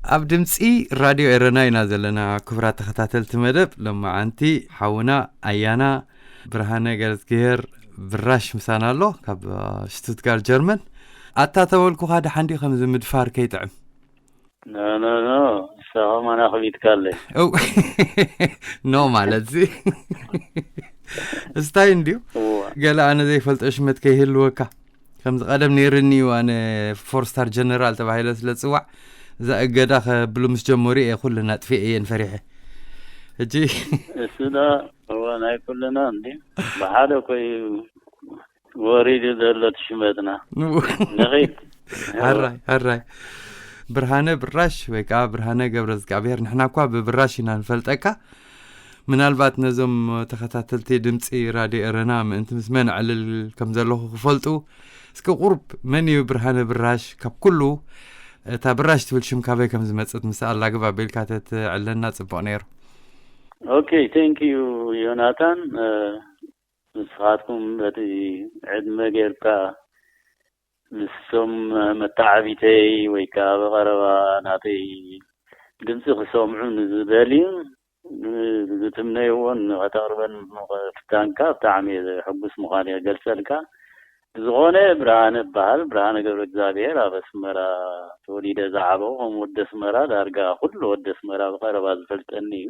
ኣብ ድምፂ ራድዮ ኤረና ኢና ዘለና። ክቡራት ተኸታተልቲ መደብ፣ ሎማዓንቲ ሓውና ኣያና ብርሃነ ገረዝግሄር ብራሽ ምሳና ኣሎ፣ ካብ ሽቱትጋርት ጀርመን። ኣታ ተበልኩኻ፣ ደሓን ድዩ ከምዚ ምድፋር ከይጥዕም? ኖ ኖ ኖ፣ ንስኻ ማና ክቢትካ ኣለይ። እው። ኖ ማለት እዚ እስታይ እንድዩ። እዋ። ገለ ኣነ ዘይፈልጦ ሽመት ከይህልወካ፣ ከምዚ ቀደም ነይርኒ እዩ፣ ኣነ ፎር ስታር ጀነራል ተባሂለ ስለ ዝፅዋዕ፣ እዛ እገዳ ከብሉ ምስ ጀመሩ እየ ኩሉ ናጥፊ እየን ፈሪሐ። ሕጂ እሱ ዳ እዋ ናይ ኩልና እንዲ ብሓደ ኮይ ወሪዱ ዘሎ ትሽመትና ንኺድ። ሕራይ ሕራይ። ብርሃነ ብራሽ ወይ ከዓ ብርሃነ ገብረ እግዚኣብሔር፣ ንሕና እኳ ብብራሽ ኢና ንፈልጠካ። ምናልባት ነዞም ተኸታተልቲ ድምፂ ራድዮ ኤረና ምእንቲ ምስ መን ዕልል ከም ዘለኹ ክፈልጡ፣ እስኪ ቁሩብ መን እዩ ብርሃነ ብራሽ? ካብ ኩሉ እታ ብራሽ ትብል ሽም ካበይ ከም ዝመፅት ምስ ኣላግብ ኣቢልካ ተትዕለና ፅቡቕ ነይሩ። ኦኬ፣ ቴንክ ዩ ዮናታን። እ፣ ንስኻትኩም በቲ ዕድመ ጌርካ ምስቶም መተዓቢተይ ወይ ከዓ ብቐረባ ናተይ ድምፂ ክሰምዑ ንዝደልዩ፣ ን-፣ ዝትምነይዎን ከተቕርበን ምፍታንካ ብጣዕሚ እየ ዘሕጉስ ምዃን እየ ገልጸልካ። ብዝኾነ ብርሃነ እበሃል፣ ብርሃነ ገብረ እግዚኣብሔር፣ ኣብ ኣስመራ ተወሊደ ዝዓበኹ፣ ከም ወዲ ኣስመራ ዳርጋ ኩሉ ወዲ ኣስመራ ብቐረባ ዝፈልጠኒ እዩ።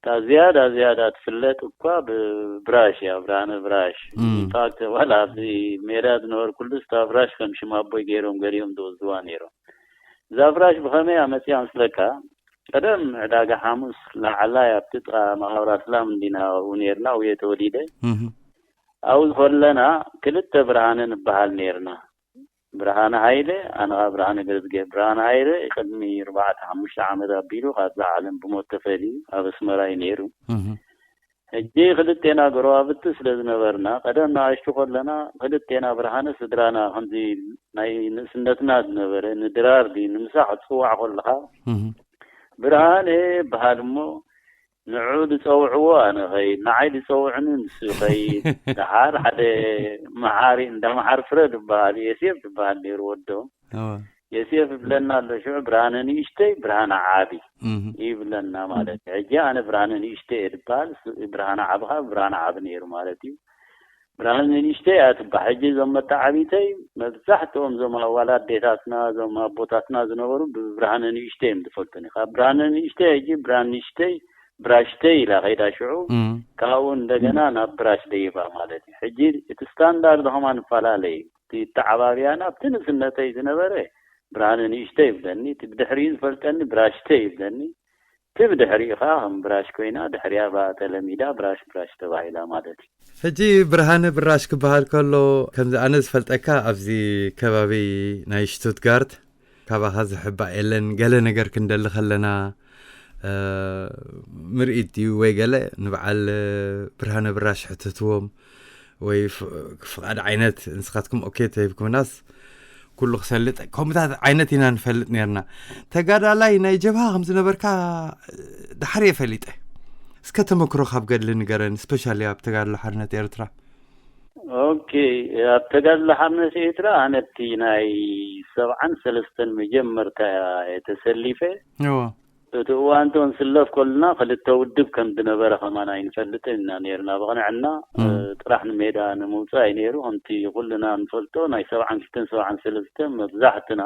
እታ ዝያዳ ዝያዳ ትፍለጥ እኳ ብብራሽ እያ፣ ብርሃነ ብራሽ። እም። ኢንፋክት ዋላ ኣብዚ ሜዳ ዝነበርኩሉስ እታ ብራሽ ከም ሽም ኣቦይ ገይሮም ገሊኦም ዝወስድዋ ነይሮም። እዛ ብራሽ ብኸመይ ኣመፅያ ምስለካ? ቀደም ዕዳጋ ሓሙስ ላዕላይ ኣብቲ ጥቓ መቓብር ኣስላም እንዲና ኣብኡ ነይርና፣ ኣብኡ እየ ተወሊደ። እህ። ኣብኡ ከለና ክልተ ብርሃነ ንበሃል ነይርና። ብርሃነ ሃይለ፣ ኣነ ኸዓ ብርሃነ ገዝጌ። ብርሃነ ሃይለ ቅድሚ ኣርባዕተ ሓሙሽተ ዓመት ኣቢሉ ካብዛ ዓለም ብሞት ተፈልዩ ኣብ ኣስመራ እዩ ነይሩ። እህ። ሕጂ ክልቴና ጎረባብቲ ስለ ዝነበርና፣ ቀደም ንኣሽቱ ከለና ክልቴና ብርሃነ ስድራና ከምዚ ናይ ንእስነትና ዝነበረ ንድራር ድዩ ንምሳሕ ትጽዋዕ ከለኻ እህ። ብርሃነ ይበሃል እሞ ንዑ ዝጸውዕዎ ኣነ ኸይድ፣ ንዓይ ዝጸውዕኒ ንሱ ይኸይድ። ደሓር ሓደ መሓሪ፣ እንዳ መሓር ፍረ ዝበሃል፣ የሴፍ ዝበሃል ነይሩ ወዶም። እወ። የሴፍ ይብለና ኣሎ፣ ሽዑ ብርሃነ ንእሽተይ፣ ብርሃነ ዓቢ እህ። ይብለና ማለት እዩ። ሕጂ ኣነ ብርሃነ ንእሽተይ እየ ዝበሃል፣ ስ-፣ ብርሃነ ዓቢ ኸዓ ብርሃነ ዓቢ ነይሩ ማለት እዩ። ብርሃነ ንእሽተይ እያ ትበሃል። ሕጂ እዞም መተዓቢተይ መብዛሕትኦም እዞም ኣዋል ኣዴታትና፣ እዞም ኣቦታትና ዝነበሩ ብብርሃነ ንእሽተይ እዮም ዝፈልጡኒ። ካብ ብርሃነ ንእሽተይ ሕጂ ብርሃን ንእሽተይ፣ ብራሽተይ ኢላ ኸይዳ ሽዑ፣ እም። ካብኡ እንደገና ናብ ብራሽ ደይባ ማለት እዩ። ሕጂ እቲ ስታንዳርድ ኸማን ይፈላለ እዩ። እቲ ኣተዓባብያና ኣብቲ ንእስነተይ ዝነበረ ብርሃነ ንእሽተይ ይብለኒ፣ እቲ ብድሕሪኡ ዝፈልጠኒ ብራሽተይ ይብለኒ። እቲ ብድሕሪኡ ኸዓ ከም ብራሽ ኮይና፣ ድሕሪኣ ብኣ ተለሚዳ ብራሽ ብራሽ ተባሂላ ማለት እዩ። ሕጂ ብርሃነ ብራሽ ክበሃል ከሎ፣ ከምዚ ኣነ ዝፈልጠካ ኣብዚ ከባቢ ናይ ሽቱትጋርት ካባኻ ዝሕባእ የለን። ገለ ነገር ክንደሊ ከለና፣ እ፣ ምርኢት ድዩ ወይ ገለ ንበዓል ብርሃነ ብራሽ ሕትትዎም ወይ ፍ-፣ ፍቓድ ዓይነት ንስኻትኩም ኦኬ ተሂብኩምናስ ኩሉ ክሰልጥ፣ ከምኡታት ዓይነት ኢና ንፈልጥ ነርና። ተጋዳላይ ናይ ጀብሃ ከም ዝነበርካ ድሓር እየ ፈሊጠ። እስከ ተመክሮ ካብ ገድሊ ንገረን፣ ስፔሻሊ ኣብ ተጋድሎ ሓርነት ኤርትራ። ኦኬ፣ ኣብ ተጋድሎ ሓርነት ኤርትራ ኣነ እቲ ናይ ሰብዓን ሰለስተን መጀመርታ እየ ተሰሊፈ። እዎ። እቲ እዋን እቶ ንስለፍ ከሉና ክልተ ውድብ ከም ዝነበረ ከማን ኣይንፈልጥን ኢና ነርና። ብቕንዕና፣ እም። እ፣ ጥራሕ ንሜዳ ንምውጻእ እዩ ነይሩ። ከምቲ ኩልና ንፈልጦ ናይ ሰብዓን ክልተን ሰብዓን ሰለስተን መብዛሕትና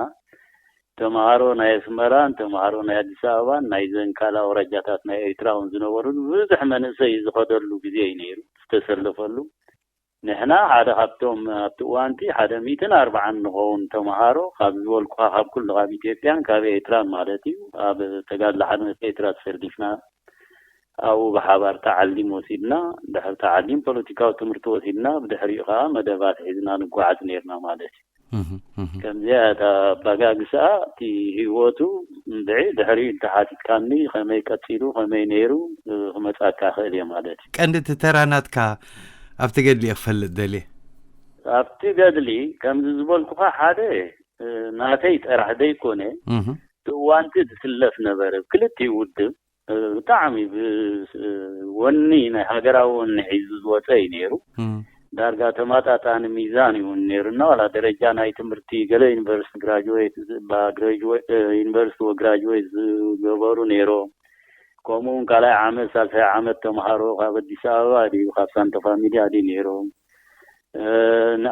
ተምሃሮ ናይ ኣስመራን ተምሃሮ ናይ ኣዲስ ኣበባን ናይ ዘን ካልእ ኣውራጃታት ናይ ኤርትራ እውን ዝነበሩ ብዙሕ መንእሰይ ዝኸደሉ ግዜ እዩ ነይሩ፣ ዝተሰለፈሉ። ንሕና ሓደ ካብቶም ኣብቲ እዋንቲ ሓደ ሚእትን ኣርባዓን ንኸውን ተምሃሮ ካብ ዝበልኩኻ ካብ ኩሉ ካብ ኢትዮጵያን ካብ ኤርትራን ማለት እዩ ኣብ ተጋድሎ ሓርነት ኤርትራ ተሰሊፍና ኣብኡ ብሓባር ተዓሊም ወሲድና፣ ድሕሪ ተዓሊም ፖለቲካዊ ትምህርቲ ወሲድና፣ ብድሕሪኡ ከዓ መደባት ሒዝና ንጓዓዝ ነርና ማለት እዩ። እህ፣ እህ። ከምዚኣ እታ ኣባጋግስኣ እቲ ህይወቱ እንድዒ ድሕሪኡ እንተሓቲትካኒ ከመይ ቀጺሉ ከመይ ነይሩ ክመጻካ ክእል እየ ማለት እዩ። ቀንዲ እቲ ተራ ናትካ ኣብቲ ገድሊ እየ ክፈልጥ ደልየ። ኣብቲ ገድሊ ከምዚ ዝበልኩኻ ሓደ፣ እ፣ ናተይ ጥራሕ ዘይኮነ፣ እህ። እቲ እዋንቲ ዝስለፍ ነበረ ብክልቲኡ ውድብ፣ እ፣ ብጣዕሚ ብ-፣ እ፣ ወኒ ናይ ሃገራዊ ወኒ ሒዙ ዝወፀ እዩ ነይሩ። እም። ዳርጋ ተማጣጣኒ ሚዛን እዩ እውን ነይሩና። ዋላ ደረጃ ናይ ትምህርቲ ገለ ዩኒቨርሲቲ ግራጅዌት ባ- ግራጅዌ- እ፣ ዩኒቨርሲቲ ግራጅዌት ዝገበሩ ነይሮም። ከምኡ እውን ካልኣይ ዓመት ሳልሳይ ዓመት ተምሃሮ ካብ ኣዲስ ኣበባ ድዩ ካብ ሳንታ ፋሚልያ ድዩ ነይሮም። እ፣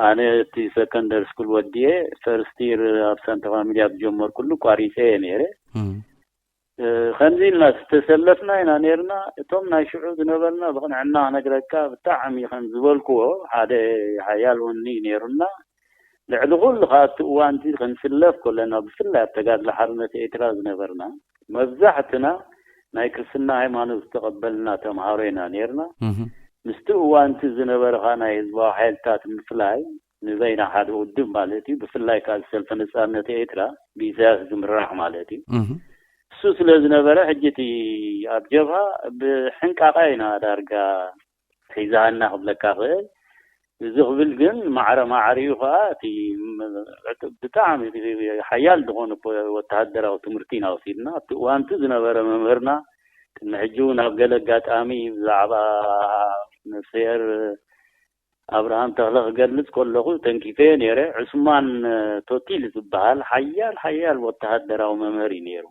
ኣነ እቲ ሰከንደሪ ስኩል ወዲኤ ፈርስት ይር ኣብ ሳንታ ፋሚልያ ብጀመርኩሉ ቋሪፀ እየ ነይረ። ከምዚ ኢልና ዝተሰለፍና ኢና ነርና። እቶም ናይ ሽዑ ዝነበርና ብቕንዕና ክነግረካ ብጣዕሚ ከም ዝበልክዎ ሓደ ሓያል ወኒ ነይሩና። ልዕሊ ኩሉ ከዓ ኣብቲ እዋንቲ ክንስለፍ ከለና ብፍላይ ኣብ ተጋድሎ ሓርነት ኤርትራ ዝነበርና መብዛሕትና ናይ ክርስትና ሃይማኖት ዝተቐበልና ተምሃሮ ኢና ነርና። ምስቲ እዋንቲ ዝነበረ ከዓ ናይ ህዝባዊ ሓይልታት ምፍላይ ንበይና ሓደ ውድብ ማለት እዩ። ብፍላይ ከዓ ሰልፊ ነፃነት ኤርትራ ብኢሳያስ ዝምራሕ ማለት እዩ። እሱ ስለ ዝነበረ ሕጂ እቲ ኣብ ጀብሃ ብሕንቃቃ ኢና ዳርጋ ሒዛሃና ክብለካ ክእል። እዚ ክብል ግን ማዕረ ማዕሪኡ ከዓ እቲ ም- ብጣዕሚ ሓያል ዝኾነ ፖ- ወተሃደራዊ ትምህርቲ ኢና ወሲድና። ኣብቲ እዋንቲ ዝነበረ መምህርና ቅድሚ ሕጂ እውን ኣብ ገለ ኣጋጣሚ ብዛዕባ ነፍሰሔር ኣብርሃም ተኽለ ክገልጽ ከለኹ ተንኪፈ ነይረ። ዕስማን ቶቲል ዝበሃል ሓያል ሓያል ወተሃደራዊ መምህር እዩ ነይሩ።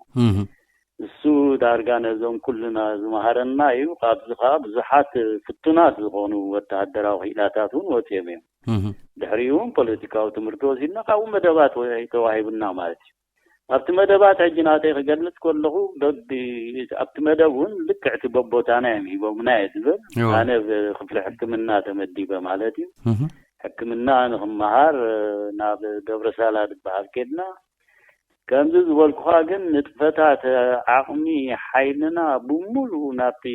እሱ ዳርጋ ነዞም ኩልና ዝመሃረና እዩ። ካብዚ ከዓ ብዙሓት ፍቱናት ዝኾኑ ወተሃደራዊ ክኢላታት እውን ወፂኦም እዮም። ድሕሪኡ እውን ፖለቲካዊ ትምህርቲ ወሲድና ካብኡ መደባት ወ- ተዋሂቡና ማለት እዩ። ኣብቲ መደባት ሕጂ ናተይ ክገልጽ ከለኹ በቢ ኣብቲ መደብ እውን ልክዕቲ በቦታና እዮም ሂቦምና እየ ዝብል። ኣነ ብክፍሊ ሕክምና ተመዲበ ማለት እዩ። ሕክምና ንክመሃር ናብ ደብረሳላ ዝበሃል ኬድና። ከምዚ ዝበልኩኻ ግን ንጥፈታት ዓቕሚ ሓይልና ብምሉኡ ናብቲ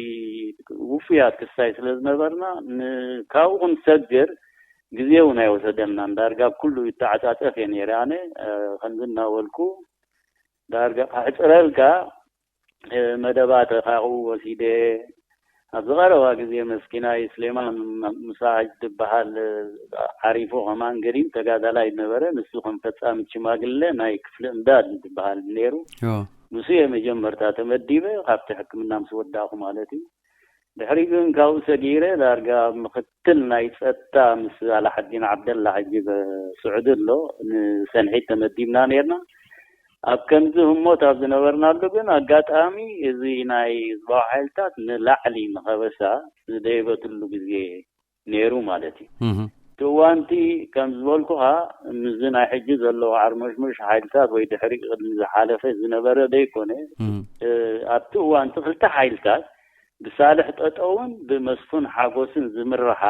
ውፉያት ክስታይ ስለ ዝነበርና ን- ካብኡ ክንሰግር ግዜ እውን ኣይወሰደልናን። ዳርጋ ኩሉ ይተዓጻጸፍ እየ ነይረ ኣነ። ከምዚ እናበልኩ ዳርጋ ከሕፅረልካ መደባት ካብኡ ወሲደ ኣብዚ ቀረባ ግዜ መስኪናይ ስሌማን ምሳጅ ዝበሃል ዓሪፉ ከማን ገዲም ተጋዳላይ ነበረ። ንሱ ከም ፈጻሚ ሽማግለ ናይ ክፍሊ እምዳድ ዝበሃል ነይሩ። ንሱ እየ መጀመርታ ተመዲበ ካብቲ ሕክምና ምስ ወዳእኩ ማለት እዩ። ድሕሪ ግን ካብኡ ሰጊረ ዳርጋ ምክትል ናይ ጸጥታ ምስ ኣላሓዲን ዓብደላ ሕጂ ስዑዲ ኣሎ ንሰንሒት ተመዲብና ነርና። ኣብ ከምዚ ህሞት ኣብ ዝነበርናሉ ግን ኣጋጣሚ እዚ ናይ ህዝባዊ ሓይልታት ንላዕሊ ንኸበሳ ዝደይበትሉ ግዜ ነይሩ ማለት እዩ። እቲ እዋንቲ ከም ዝበልኩኻ ምስዚ ናይ ሕጂ ዘለዎ ዓርመሽሙሽ ሓይልታት ወይ ድሕሪ ቅድሚ ዝሓለፈ ዝነበረ ዘይኮነ ኣብቲ እዋንቲ ክልተ ሓይልታት ብሳልሕ ጠጠውን ብመስፉን ሓጎስን ዝምርሓ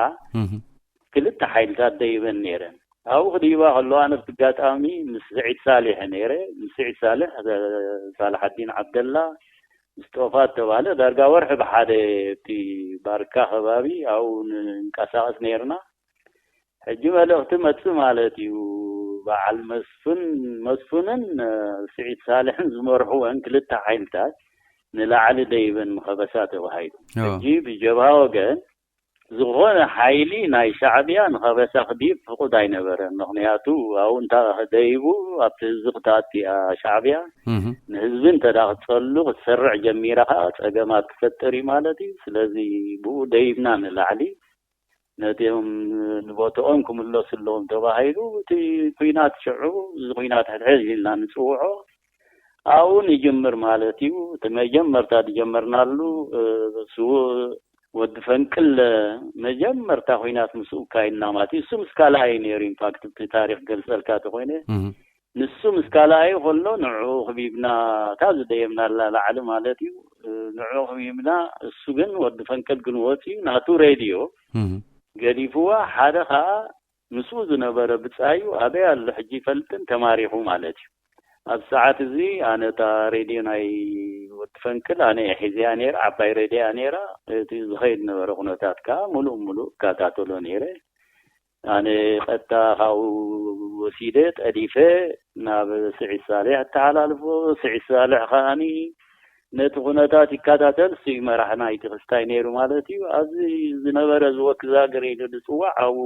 ክልተ ሓይልታት ደይበን ነይረን። ኣብኡ ክድይባ ከለዋ ነብቲ ኣጋጣሚ ምስ ስዒድ ሳሊሕ ነይረ። ምስ ስዒድ ሳልሕ ሳልሓዲን ዓብደላ ምስጦፋ ተባለ ዳርጋ ወርሒ ብሓደ እቲ ባርካ ከባቢ ኣብኡ ንንቀሳቐስ ነይርና። ሕጂ መልእኽቲ መጽእ ማለት እዩ። በዓል መስፍን መስፍንን ስዒድ ሳልሕን ዝመርሕወን ክልተ ሓይልታት ንላዕሊ ደይበን ምኸበሳ ተባሂሉ። ሕጂ ብጀብሃ ወገን ዝኾነ ሓይሊ ናይ ሻዕብያ ንኸበሳ ክድይብ ፍቁድ ኣይነበረን። ምኽንያቱ ኣብኡ እንተ ደይቡ ኣብቲ ህዝቢ ክተኣቱ እያ ሻዕብያ። ንህዝቢ እንተ ደኣ ክትጸሉ ክትሰርዕ ጀሚራ ከኣ ጸገማት ክፈጥር እዩ ማለት እዩ። ስለዚ ብኡ ደይብና ንላዕሊ ነቲኦም ንቦትኦም ክምለሱ ኣለዎም ተባሂሉ እቲ ኲናት ሽዑ እዚ ኲናት ሕድሕድ ኢልና ንጽውዖ ኣብኡ ንጅምር ማለት እዩ። እቲ መጀመርታ ዝጀመርናሉ ስዉእ ወዲ ፈንቅል መጀመርታ ኲናት ምስኡ ካይድና ማለት እዩ። እሱ ምስ ካልኣይ ነይሩ ኢንፋክት እቲ ታሪክ ገልጸልካ ተኮይነ ንሱ ምስ ካልኣይ ከሎ ንዕኡ ክቢብና እታ ዝደየብናላ ላዕሊ ማለት እዩ። ንዕኡ ክቢብና እሱ ግን ወዲ ፈንቅል ግን ወፂኡ ናቱ ሬድዮ ገዲፍዋ ሓደ ከዓ ምስኡ ዝነበረ ብጻዩ ኣበይ ኣሎ ሕጂ ይፈልጥን ተማሪኹ ማለት እዩ። ኣብ ሰዓት እዚ ኣነ እታ ሬድዮ ናይ ወዲ ፈንቅል ኣነ እየ ሒዘያ ነይረ። ዓባይ ሬድዮ እያ ነይራ። እቲ ዝኸይድ ነበረ ኩነታት ከዓ ሙሉእ ሙሉእ እከታተሎ ነይረ። ኣነ ቀጥታ ካብኡ ወሲደ ጠዲፈ ናብ ስዒድ ሳልሕ ኣተሓላልፎ። ስዒድ ሳልሕ ከዓኒ ነቲ ኩነታት ይከታተል። እሱ እዩ መራሒ ናይቲ ክስታይ ነይሩ ማለት እዩ። ኣብዚ ዝነበረ ዝወክዛግር ኢሉ ዝፅዋዕ ኣብኡ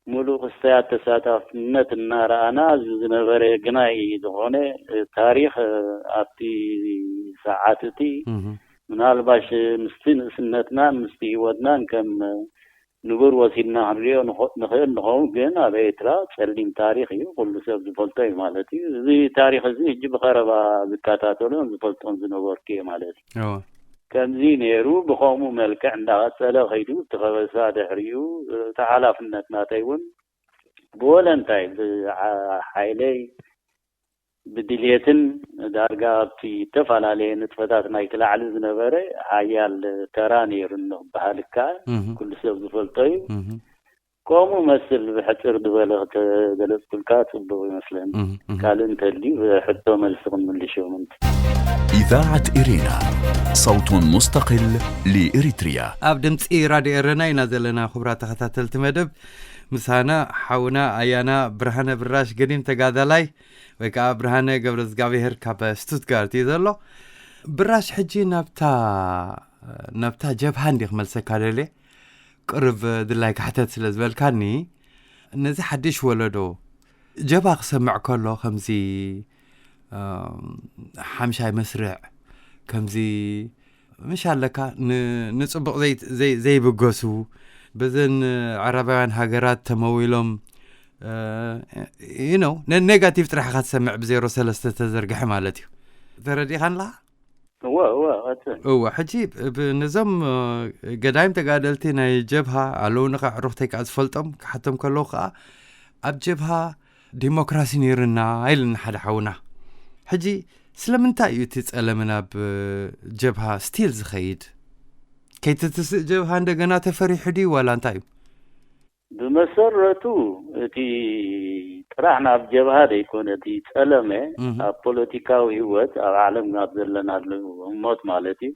ሙሉእ ክስታያት ተሳታፍነት እናረኣና ዝነበረ ግናይ ዝኾነ ታሪኽ ኣብቲ ሰዓት እቲ ምናልባሽ ምስቲ ንእስነትናን ምስቲ ህይወትናን ከም ንቡር ወሲድና ክንሪኦ ንኸ- ንኽእል ንኸውን፣ ግን ኣብ ኤርትራ ጸሊም ታሪኽ እዩ፣ ኩሉ ሰብ ዝፈልጦ እዩ ማለት እዩ። እዚ ታሪኽ እዚ ሕጂ ብቐረባ ዝከታተሎን ዝፈልጦን ዝነበርኩ እየ ማለት እዩ። ከምዚ ነይሩ ብኸምኡ መልክዕ እንዳቐጸለ ኸይዱ፣ እቲ ከበሳ ድሕሪኡ፣ እቲ ሓላፍነት ናተይ እውን ብወለንታይ ብሓይለይ ብድልየትን ዳርጋ ኣብቲ ዝተፈላለየ ንጥፈታት ናይቲ ላዕሊ ዝነበረ ሓያል ተራ ነይሩ ንክበሃል ይከኣል። ኩሉ ሰብ ዝፈልጦ እዩ። ከምኡ መስል ብሕፅር ዝበለ ክተገለፅኩልካ ፅቡቅ ይመስለኒ። ካልእ እንተልዩ ብሕቶ መልሲ ክንምልሽ እዮም። إذاعة إرينا، صوت مستقل لإريتريا. ኣብ ድምፂ ራድዮ ኤረና ኢና ዘለና። ክቡራት ተኸታተልቲ መደብ፣ ምሳና ሓውና ኣያና ብርሃነ ብራሽ ገዲም ተጋዳላይ ወይ ከዓ ብርሃነ ገብረ እግዚኣብሔር ካብ ስቱትጋርት እዩ ዘሎ። ብራሽ፣ ሕጂ ናብታ ናብታ ጀብሃ እንዲ ክመልሰካ ደልየ። ቅርብ ድላይ ካሕተት ስለ ዝበልካኒ፣ ነዚ ሓድሽ ወለዶ ጀብሃ ክሰምዕ ከሎ ከምዚ ሓምሻይ መስርዕ፣ ከምዚ ምሽ ኣለካ ንፅቡቕ ዘይብገሱ፣ በዘን ዓረባውያን ሃገራት ተመዊሎም፣ you know፣ ኔጋቲቭ ጥራሕ ኢኻ ትሰምዕ፣ ብዜሮ ሰለስተ ተዘርግሐ ማለት እዩ። ተረዲእኻን ኣለኻ? እወ እወ ቀጽል። እወ፣ ሕጂ ነዞም ገዳይም ተጋደልቲ ናይ ጀብሃ ኣለዉ ንኸ ዕሩኽተይ ከዓ ዝፈልጦም ክሓቶም ከለዉ ከዓ፣ ኣብ ጀብሃ ዲሞክራሲ ነይርና ኢልና ሓደ ሓውና። ሕጂ ስለምንታይ እዩ እቲ ጸለመ ናብ ጀብሃ ስቲል ዝኸይድ? ከይትትስእ ጀብሃ እንደገና ተፈሪሑ ድዩ ዋላ እንታይ እዩ? ብመሰረቱ እቲ ጥራሕ ናብ ጀብሃ ዘይኮነ እቲ ጸለመ ኣብ ፖለቲካዊ ህይወት ኣብ ዓለም ናብ ዘለናሉ እሞት ማለት እዩ።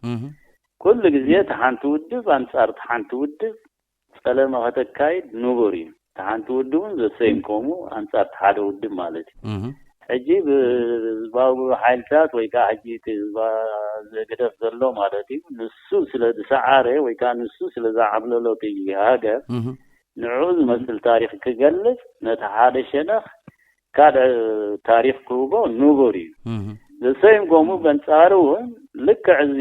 ኩሉ ግዜ እቲ ሓንቲ ውድብ ኣንጻር እቲ ሓንቲ ውድብ ጸለመ ከተካይድ ንቡር እዩ። እቲ ሓንቲ ውድብ እውን ዘሰይም ከምኡ ኣንጻር እቲ ሓደ ውድብ ማለት እዩ። ሕጂ ብህዝባዊ ሓይልታት ወይ ከዓ ሕጂ እቲ ህዝባ ዘግደፍ ዘሎ ማለት እዩ፣ ንሱ ስለ ዝሰዓረ ወይ ከዓ ንሱ ስለ ዝዓብለሎ እቲ ሃገር ንዕኡ ዝመስል ታሪኽ ክገልጽ ነቲ ሓደ ሸነኽ ካልእ ታሪኽ ክህቦ ንቡር እዩ። ዘሰይም ከምኡ በንጻሩ እውን ልክዕ እዚ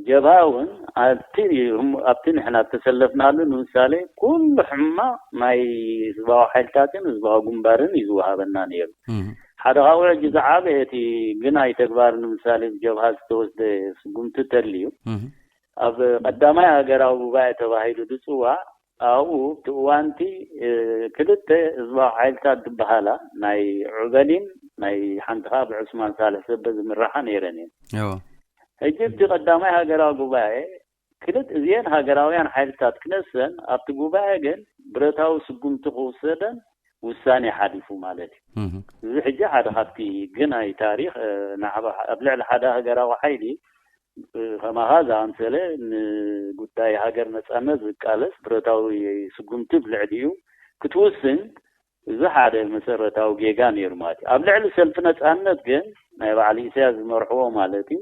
ጀብሃ እውን ኣብቲ ኣብቲ ንሕና ዝተሰለፍናሉ ንምሳሌ ኩሉ ሕማቕ ናይ ህዝባዊ ሓይልታትን ህዝባዊ ግንባርን እዩ ዝወሃበና ነይሩ። ሓደ ካብኡ ሕጂ ዝዓበየ እቲ ግናይ ተግባር ንምሳሌ ብጀብሃ ዝተወስደ ስጉምቲ ተልዩ ኣብ ቀዳማይ ሃገራዊ ጉባኤ ተባሂሉ ዝፅዋዕ ኣብኡ እቲ እዋንቲ ክልተ ህዝባዊ ሓይልታት ዝበሃላ ናይ ዑበሊን ናይ ሓንቲ ከዓ ብዑስማን ሳልሕ ዘበ ዝምራሓ ነይረን እየን። ሕጂ እቲ ቀዳማይ ሃገራዊ ጉባኤ ክልተ እዚአን ሃገራውያን ሓይልታት ክነሰን ኣብቲ ጉባኤ ግን ብረታዊ ስጉምቲ ክውሰደን ውሳኔ ሓሊፉ ማለት እዩ። እዚ ሕጂ ሓደ ካብቲ ግናይ ታሪኽ ንዓባ ኣብ ልዕሊ ሓደ ሃገራዊ ሓይሊ ከማኻ ዝኣምሰለ ንጉዳይ ሃገር ነጻነት ዝቃለስ ብረታዊ ስጉምቲ ብልዕሊኡ ክትውስን እዚ ሓደ መሰረታዊ ጌጋ ነይሩ ማለት እዩ። ኣብ ልዕሊ ሰልፊ ነጻነት ግን ናይ በዓል ኢሳያስ ዝመርሕዎ ማለት እዩ።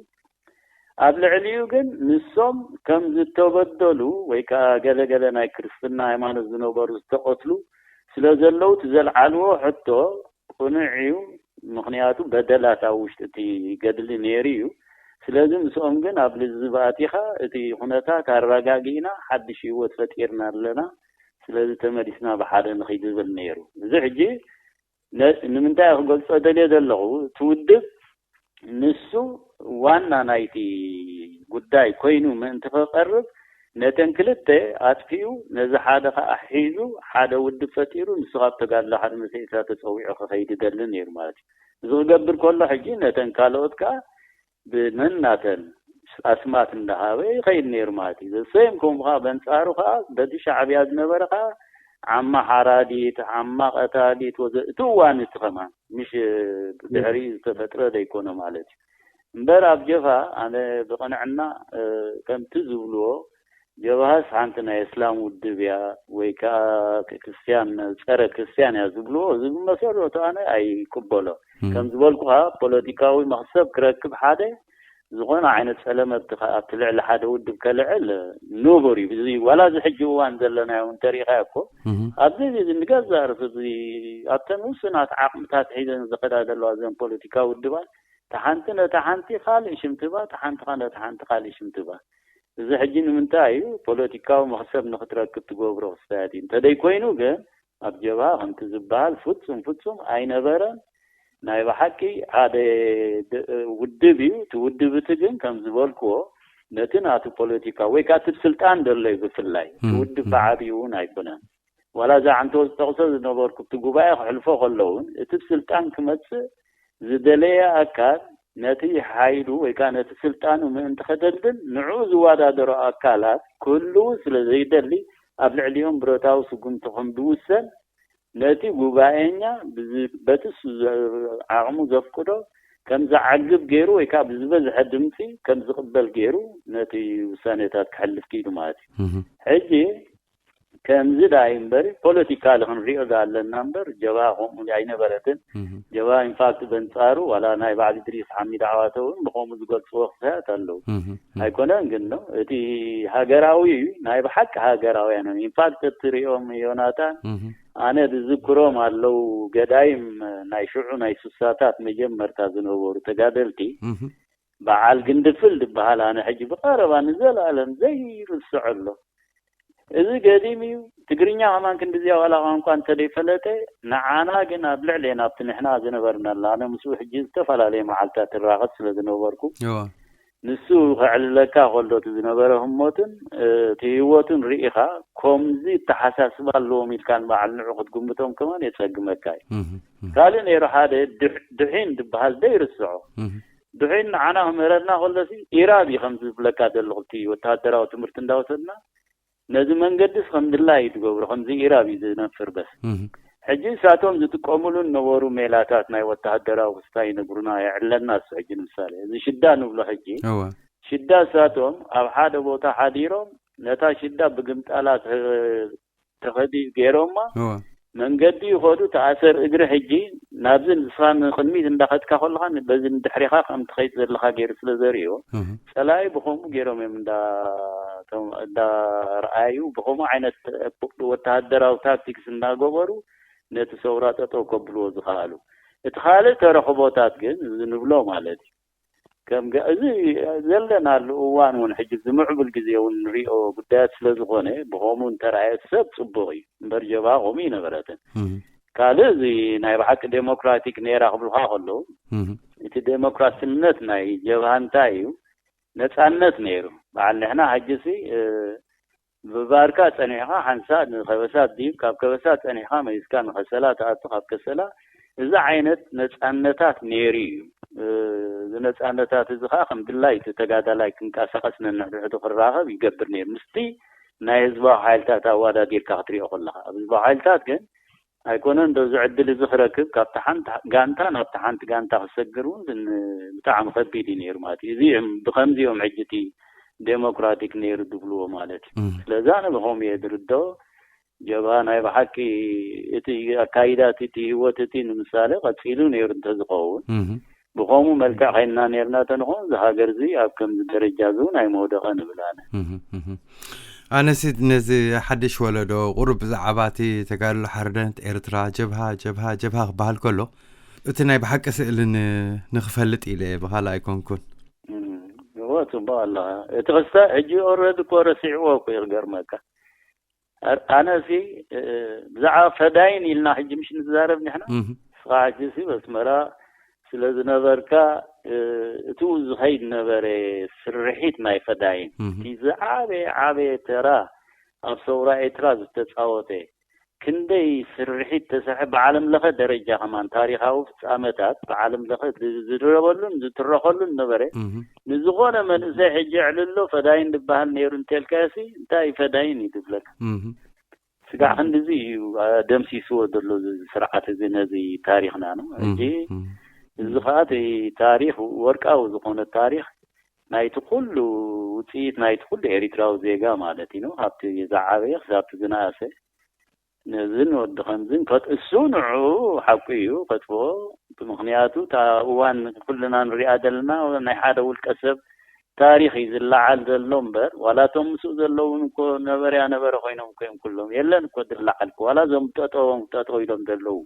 ኣብ ልዕሊኡ ግን ንሶም ከም ዝተበደሉ ወይ ከዓ ገለገለ ናይ ክርስትና ሃይማኖት ዝነበሩ ዝተቐትሉ ስለ ዘለዉ እቲ ዘልዓልዎ ሕቶ ቅኑዕ እዩ። ምኽንያቱ በደላት ኣብ ውሽጢ እቲ ገድሊ ነይሩ እዩ። ስለዚ ምስኦም ግን ኣብ ልዝብ ኣቲኻ እቲ ኩነታት ኣረጋጊእና ሓድሽ ህይወት ፈጢርና ኣለና፣ ስለዚ ተመሊስና ብሓደ ንኺድ ዝብል ነይሩ። እዚ ሕጂ ንምንታይ ክገልጾ ደልየ ዘለኹ፣ እቲ ውድብ ንሱ ዋና ናይቲ ጉዳይ ኮይኑ ምእንቲ ክቐርብ ነተን ክልተ ኣጥፊኡ ነዚ ሓደ ከዓ ሒዙ ሓደ ውድብ ፈጢሩ ንሱ ካብ ተጋድሎ ሓደ መሰኢታ ተፀዊዑ ክኸይድ ይደሊ ነይሩ ማለት እዩ። እዚ ክገብር ከሎ ሕጂ ነተን ካልኦት ከዓ ብመናተን ኣስማት እንዳሃበ ይኸይድ ነይሩ ማለት እዩ። ዘሰይም ከምኡ ከዓ በንፃሩ ከዓ በቲ ሻዕብያ ዝነበረ ከዓ ዓማ ሓራዲት፣ ዓማ ቀታሊት ወዘ እቲ እዋን እቲ ከማን ምሽ ድሕሪ ዝተፈጥረ ዘይኮነ ማለት እዩ። እምበር ኣብ ጀብሃ ኣነ ብቕንዕና ከምቲ ዝብልዎ ጀብሃስ ሓንቲ ናይ እስላም ውድብ እያ ወይ ከዓ ክርስትያን ጸረ ክርስትያን እያ ዝብልዎ እዚ ብመሰረቱ ኣነ ኣይቅበሎ። ከም ዝበልኩኻ ፖለቲካዊ መኽሰብ ክረክብ ሓደ ዝኾነ ዓይነት ጸለመ ኣብቲ ልዕሊ ሓደ ውድብ ከልዕል ንቡር እዩ። እዚ ዋላ እዚ ሕጂ እዋን ዘለናዮ እውን ተሪኢኻዮ እኮ ኣብዚ ንገዛእ ርእሱ ኣብዚ ኣብተን ውሱናት ዓቕምታት ሒዘን ዝኸዳ ዘለዋ እዘን ፖለቲካዊ ውድባት እታ ሓንቲ ነታ ሓንቲ ካልእ ሽም ትባ፣ እታ ሓንቲ ኸ ነታ ሓንቲ ካልእ ሽም ትባ። እዚ ሕጂ ንምንታይ እዩ? ፖለቲካዊ መኽሰብ ንኽትረክብ ትገብሮ ክስታያት እዩ። እንተደይ ኮይኑ ግን ኣብ ጀብሃ ከምቲ ዝበሃል ፍጹም ፍጹም ኣይነበረን። ናይ ብሓቂ ሓደ ድ- ውድብ እዩ። እቲ ውድብ እቲ ግን ከም ዝበልክዎ ነቲ ናቱ ፖለቲካ ወይ ከዓ እቲ ስልጣን ዘሎ እዩ ብፍላይ እቲ ውድብ ብዓብዩ እውን ኣይኮነን። ዋላ እዛ ዓንቶ ዝጠቕሶ ዝነበርኩ እቲ ጉባኤ ክሕልፎ ከለውን እቲ ስልጣን ክመፅእ ዝደለየ ኣካል ነቲ ሓይሉ ወይ ከዓ ነቲ ስልጣኑ ምእንቲ ከደልድል ንዕኡ ዝወዳደሮ ኣካላት ክህልው ስለ ዘይደሊ ኣብ ልዕሊኦም ብረታዊ ስጉምቲ ከም ዝውሰን ነቲ ጉባኤኛ ብዚ- በቲ ስ- ዓቕሙ ዘፍቅዶ ከም ዝዓግብ ገይሩ ወይ ከዓ ብዝበዝሐ ድምፂ ከም ዝቕበል ገይሩ ነቲ ውሳኔታት ክሕልፍ ክኢሉ ማለት እዩ። ሕጂ ከምዚ ዳይ እምበሪ ፖለቲካሊ ክንሪኦ ዳ ኣለና እምበር ጀብሃ ከምኡ ኣይነበረትን። ጀብሃ ኢንፋክት በንፃሩ ዋላ ናይ ባዕሊ ድሪስ ሓሚድ ዓዋተ እውን ብከምኡ ዝገልፅዎ ክሳያት ኣለዉ። ኣይኮነን ግን ነው እቲ ሃገራዊ ናይ ብሓቂ ሃገራውያን እዮም። ኢንፋክት እትሪኦም ዮናታን ኣነ ዝዝክሮም ኣለዉ ገዳይም ናይ ሽዑ ናይ ሱሳታት መጀመርታ ዝነበሩ ተጋደልቲ በዓል ግንድፍል ዝበሃል ኣነ ሕጂ ብቐረባ ንዘለኣለም ዘይርስዖ ኣሎ። እዚ ገዲም እዩ። ትግርኛ ከማን ክንድዚያ ዋላ ቋንቋ እንተደይፈለጠ ንዓና ግን ኣብ ልዕሌና ኣብቲ ንሕና ዝነበርናላ ኣነ ምስኡ ሕጂ ዝተፈላለየ መዓልታት ትራኸብ ስለ ዝነበርኩ ንሱ ከዕልለካ ከሎ እቲ ዝነበረ ህሞትን እቲ ህይወቱን ርኢኻ ከምዚ እተሓሳስባ ኣለዎም ኢልካ ንበዓል ንዑ ክትግምቶም ከማን የጸግመካ እዩ። ካልእ ነይሩ ሓደ ድሕ- ድሒን ዝበሃል ዘይርስዖ ድሒን ንዓና ክምህረና ከሎሲ ኢራብ እዩ ከምዚ ዝብለካ ዘለኹ እቲ ወተሃደራዊ ትምህርቲ እንዳወሰድና ነዚ መንገድስ ከም ድላይ እዩ ትገብሮ ከምዚ ኢራብ እዩ ዝነፍር በስ ሕጂ እሳቶም ዝጥቀሙሉ ነበሩ ሜላታት ናይ ወተሃደራዊ ክስታ ይነግሩና የዕለና እሱ ሕጂ ንምሳሌ እዚ ሽዳ ንብሎ ሕጂ ሽዳ እሳቶም ኣብ ሓደ ቦታ ሓዲሮም ነታ ሽዳ ብግምጣላ ተኸዲ ገይሮማ መንገዲ ይኸዱ ተኣሰር እግሪ ሕጂ ናብዚ ንስኻ ንቅድሚት እንዳኸድካ ከለኻ በዚ ንድሕሪኻ ከም ትኸይድ ዘለኻ ገይሩ ስለ ዘርእዮ ፀላኢ ብከምኡ ገይሮም እዮም እንዳረኣዩ ብከምኡ ዓይነት ወተሃደራዊ ታክቲክስ እንዳገበሩ ነቲ ሰውራ ጠጠው ከብልዎ ዝኸኣሉ እቲ ካልእ ተረኽቦታት ግን እዚ ንብሎ ማለት እዩ ከም ገ- እዚ ዘለናሉ እዋን እውን ሕጂ ዝምዕብል ግዜ እውን ንሪኦ ጉዳያት ስለ ዝኾነ ብኸምኡ እንተረኣየ ሰብ ፅቡቕ እዩ እምበር ጀብሃ ከምኡ ይነበረትን ካልእ እዚ ናይ ብሓቂ ዴሞክራቲክ ነይራ ክብልካ ከለዉ እቲ ዴሞክራስነት ናይ ጀብሃ እንታይ እዩ ነፃነት ነይሩ በዓል ንሕና ሕጂሲ ብባርካ ጸኒሕኻ ሓንሳእ ንከበሳ ዲብ ካብ ከበሳ ጸኒሕኻ መሊስካ ንከሰላ ትኣቱ ካብ ከሰላ እዚ ዓይነት ነጻነታት ነይሩ እዩ እዚ ነጻነታት እዚ ከዓ ከም ድላይ እቲ ተጋዳላይ ክንቀሳቀስ ነንሕድሕዱ ክራኸብ ይገብር ነይሩ ምስቲ ናይ ህዝባዊ ሓይልታት ኣዋዳዲርካ ክትሪኦ ከለካ ኣብ ህዝባዊ ሓይልታት ግን ኣይኮነን ዶ እዚ ዕድል እዚ ክረክብ ካብቲ ሓንቲ ጋንታ ናብቲ ሓንቲ ጋንታ ክሰግር እውን ብጣዕሚ ከቢድ እዩ ነይሩ ማለት እዩ እዚ ብከምዚ እዮም ሕጂ እቲ ዴሞክራቲክ ነይሩ ዝብልዎ ማለት እዩ ስለዚ ኣነ ብከምኡ እየ ዝርድኦ ጀብሃ ናይ ብሓቂ እቲ ኣካይዳ እቲ ህይወት እቲ ንምሳሌ ቀፂሉ ነይሩ እንተዝኸውን ብኸምኡ መልክዕ ከይንና ነርና ተንኾን እዚ ሃገር እዚ ኣብ ከምዚ ደረጃ እዚ እውን ኣይመውደቐ ንብል ኣነ ኣነሲ ነዚ ሓድሽ ወለዶ ቁሩብ ብዛዕባ እቲ ተጋድሎ ሓርነት ኤርትራ ጀብሃ ጀብሃ ጀብሃ ክበሃል ከሎ እቲ ናይ ብሓቂ ስእሊ ንክፈልጥ ኢለ ብካልእ ኣይኮንኩን እዎ ፅቡቅ ኣለካ እቲ ክስታ ሕጂ ኦረድ እኮ ረሲዕዎ እኮ እዩ ክገርመካ ኣነሲ ብዛዕባ ፈዳይን ኢልና ሕጂ ምሽ ንዛረብ ንሕና ንስኻ ሕጂ ሲ በስመራ ስለ ዝነበርካ እቱ ዝኸይድ ነበረ ስርሒት ናይ ፈዳይን እቲ ዝዓበየ ዓበየ ተራ ኣብ ሰውራ ኤርትራ ዝተፃወተ ክንደይ ስርሒት ተሰርሐ ብዓለም ለኸ ደረጃ ከማን ታሪኻዊ ፍፃመታት ብዓለም ለኸ ዝድረበሉን ዝትረኸሉን ነበረ ንዝኾነ መንእሰይ ሕጂ ዕልሎ ፈዳይን ዝበሃል ነይሩ እንተልካሲ እንታይ እዩ ፈዳይን እዩ ዝብለካ ስጋዕ ክንድዚ እዩ ደምሲስዎ ዘሎ ስርዓት እዚ ነዚ ታሪክና ነው እንጂ እዚ ከዓ ታሪክ ወርቃዊ ዝኾነ ታሪክ ናይቲ ኩሉ ውፅኢት ናይቲ ኩሉ ኤሪትራዊ ዜጋ ማለት እዩ ካብቲ ዝዓበየ ክሳብቲ ዝነኣሰ ነዝን ወዲ ከምዝን ከጥእሱ ንዑ ሓቁ እዩ ከጥፍኦ ምክንያቱ እታ እዋን ኩልና ንሪኣ ዘለና ናይ ሓደ ውልቀ ሰብ ታሪክ እዩ ዝለዓል ዘሎ እምበር ዋላ እቶም ምስኡ ዘለውን እኮ ነበርያ ነበረ ኮይኖም እኮ እዮም ኩሎም የለን እኮ ዝለዓል እኮ ዋላ እዞም ጠጠዎም ጠጠው ኢሎም ዘለዉ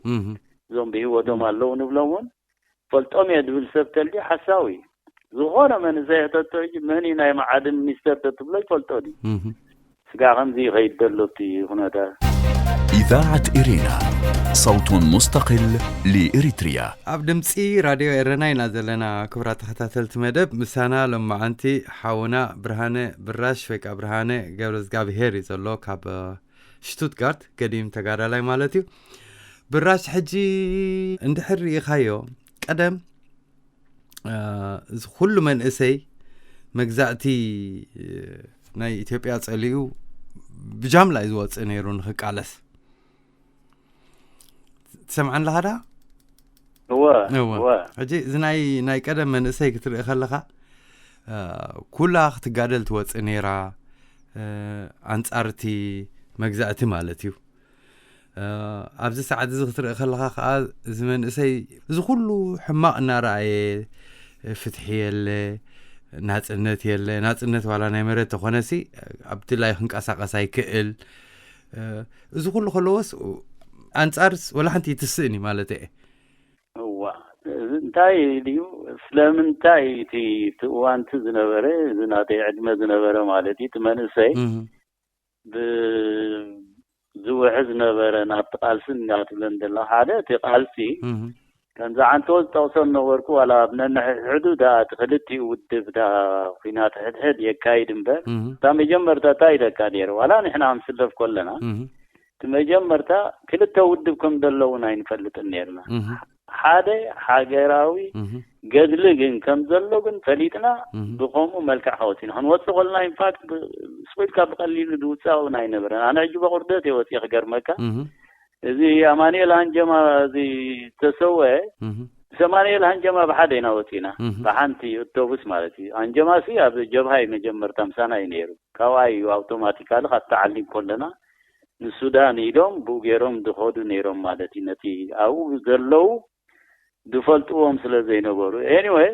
እዞም ብህይወቶም ኣለዉ ንብሎም እውን ፈልጦም እየ ዝብል ሰብ ተልዩ ሓሳዊ እዩ ዝኾነ መንእሰይ ሕተቶ ሕጂ መን እዩ ናይ መዓድን ሚኒስተር ተትብሎ ይፈልጦ ድዩ? ስጋ ከምዚ ይኸይድ ዘሎ እቲ ኩነታት። إذاعة إرينا، صوت مستقل لإريتريا. ኣብ ድምፂ ራድዮ ኤረና ኢና ዘለና። ክቡራት ተኸታተልቲ መደብ፣ ምሳና ሎማዓንቲ ሓውና ብርሃነ ብራሽ ወይ ከዓ ብርሃነ ገብረዝጋብሄር እዩ ዘሎ፣ ካብ ሽቱትጋርት፣ ገዲም ተጋዳላይ ማለት እዩ። ብራሽ፣ ሕጂ እንድሕር ርኢኻዮ፣ ቀደም እዚ ኩሉ መንእሰይ መግዛእቲ ናይ ኢትዮጵያ ፀሊኡ ብጃምላ እዩ ዝወፅእ ነይሩ ንክቃለስ። ትሰምዓኒ ኣለኻ ዳ? እወ እወ። እወ ሕጂ እዚ ናይ ናይ ቀደም መንእሰይ ክትርኢ ከለኻ፣ ኩላ ክትጋደል ትወፅእ ነይራ፣ ኣንፃርቲ መግዛእቲ ማለት እዩ። ኣብዚ ሰዓት እዚ ክትርኢ ከለኻ ከዓ፣ እዚ መንእሰይ እዚ ኩሉ ሕማቕ እናረኣየ፣ ፍትሒ የለ፣ ናፅነት የለ፣ ናፅነት ዋላ ናይ መሬት ተኾነሲ ኣብ ድላይ ክንቀሳቀስ ኣይክእል። እዚ ኩሉ ከለዎስ፣ ኣንፃርስ ወላ ሓንቲ ይትስእን እዩ ማለት እየ። እዋ እዚ እንታይ ድዩ? ስለምንታይ እቲ እቲ እዋንቲ ዝነበረ፣ እዚ ናተይ ዕድመ ዝነበረ ማለት እዩ፣ እቲ መንእሰይ ብዝውሕዝ ነበረ ናብቲ ቃልሲ እናትብለን ዘሎ። ሓደ እቲ ቃልሲ ከምዚ ዓንተዎ ዝጠቕሶ ነበርኩ፣ ዋላ ኣብ ነንሕሕዱ ዳ እቲ ክልቲኡ ውድብ ዳ ኩናት ሕድሕድ የካይድ እምበር፣ እታ መጀመርታ እንታይ ኢለካ ነይረ? ዋላ ንሕና ክንስለፍ ከለና እቲ መጀመርታ ክልተ ውድብ ከም ዘለውን ኣይንፈልጥን ነርና። ሓደ ሃገራዊ ገድሊ ግን ከም ዘሎ ግን ፈሊጥና፣ ብኸምኡ መልክዕ ከወፂና ክንወፅእ ከለና፣ ኢንፋክት ስቁልካ ብቀሊሉ ዝውፃእ እውን ኣይነበረን። ኣነ ሕጂ በቁርደት እየ ወፂአ ክገርመካ። እዚ ኣማኑኤል ሃንጀማ እዚ ዝተሰወ ሰማንኤል ሃንጀማ ብሓደ ኢና ወፂና፣ ብሓንቲ ኣውቶቡስ ማለት እዩ። ሃንጀማ ሲ ኣብ ጀብሃ እዩ መጀመርታ፣ ምሳና እዩ ነይሩ። ካብኣ እዩ ኣውቶማቲካሊ ካብ ተዓሊም ከለና ንሱዳን ኢሎም ብኡ ገይሮም ዝኸዱ ነይሮም ማለት እዩ። ነቲ ኣብኡ ዘለዉ ዝፈልጥዎም ስለ ዘይነበሩ። ኤኒወይ፣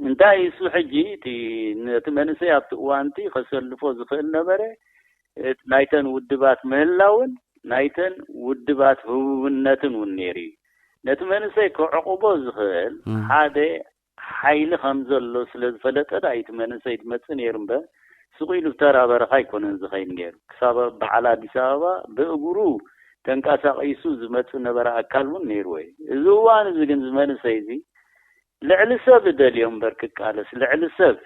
እንታይ እሱ ሕጂ እቲ ነቲ መንእሰይ ኣብቲ እዋንቲ ከሰልፎ ዝኽእል ነበረ፣ ናይተን ውድባት ምህላውን ናይተን ውድባት ህቡብነትን እውን ነይሩ እዩ። ነቲ መንእሰይ ክዕቕቦ ዝኽእል ሓደ ሓይሊ ከም ዘሎ ስለ ዝፈለጠ ዳ እቲ መንእሰይ ዝመጽእ ነይሩ እምበር፣ ስቕ ኢሉ ብተራ በረኻ ኣይኮነን ዝኸይድ ነይሩ። ክሳብ በዓል ኣዲስ ኣበባ ብእግሩ ተንቀሳቒሱ ዝመጽእ ነበረ ኣካል እውን ነይርዎ እዩ። እዚ እዋን እዚ ግን እዚ መንእሰይ እዚ ልዕሊ ሰብ ደልዮ እምበር ክቃለስ፣ ልዕሊ ሰብ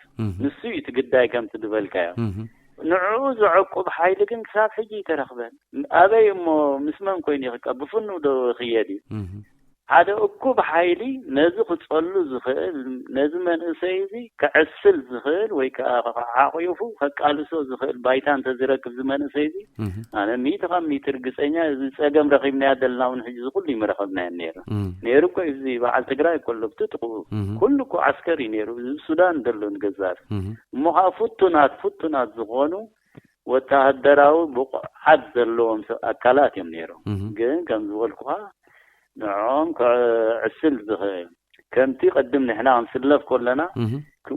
ንሱ እዩ እቲ ግዳይ ከምቲ ዝበልካዮ። ንዕኡ ዘዕቁብ ሓይሊ ግን ክሳብ ሕጂ ይተረኽበን። ኣበይ እሞ ምስ መን ኮይኑ ይኽቀ-፣ ብፍኑ ዶ ይኽየድ እዩ? ሓደ እኩብ ሓይሊ ነዚ ክጸሉ ዝኽእል፣ ነዚ መንእሰይ እዚ ክዕስል ዝኽእል ወይ ከዓ ሓቑፉ ከቃልሶ ዝኽእል ባይታ እንተዝረክብ እዚ መንእሰይ እዚ፣ ኣነ ሚእቲ ካብ ሚእቲ ርግጸኛ እዚ ጸገም ረኺብናዮ ዘለና እውን ሕጂ እዚ ኩሉ ይምረኸብናዮ ነይሩ። ነይሩ እኮ እዩ። እዚ በዓል ትግራይ እኮ ኣሎ ብትጥቕኡ። ኩሉ እኮ ዓስከር እዩ ነይሩ። እዚ ሱዳን ዘሎ ንገዛር። እሞ ከዓ ፍቱናት፣ ፍቱናት ዝኾኑ ወተሃደራዊ ብቑዓት ዘለዎም ሰብ ኣካላት እዮም ነይሮም። ግን ከም ዝበልኩኻ ንዕኦም ክዕስል ዝኽእል፣ ከምቲ ቅድም ንሕና ክንስለፍ ከለና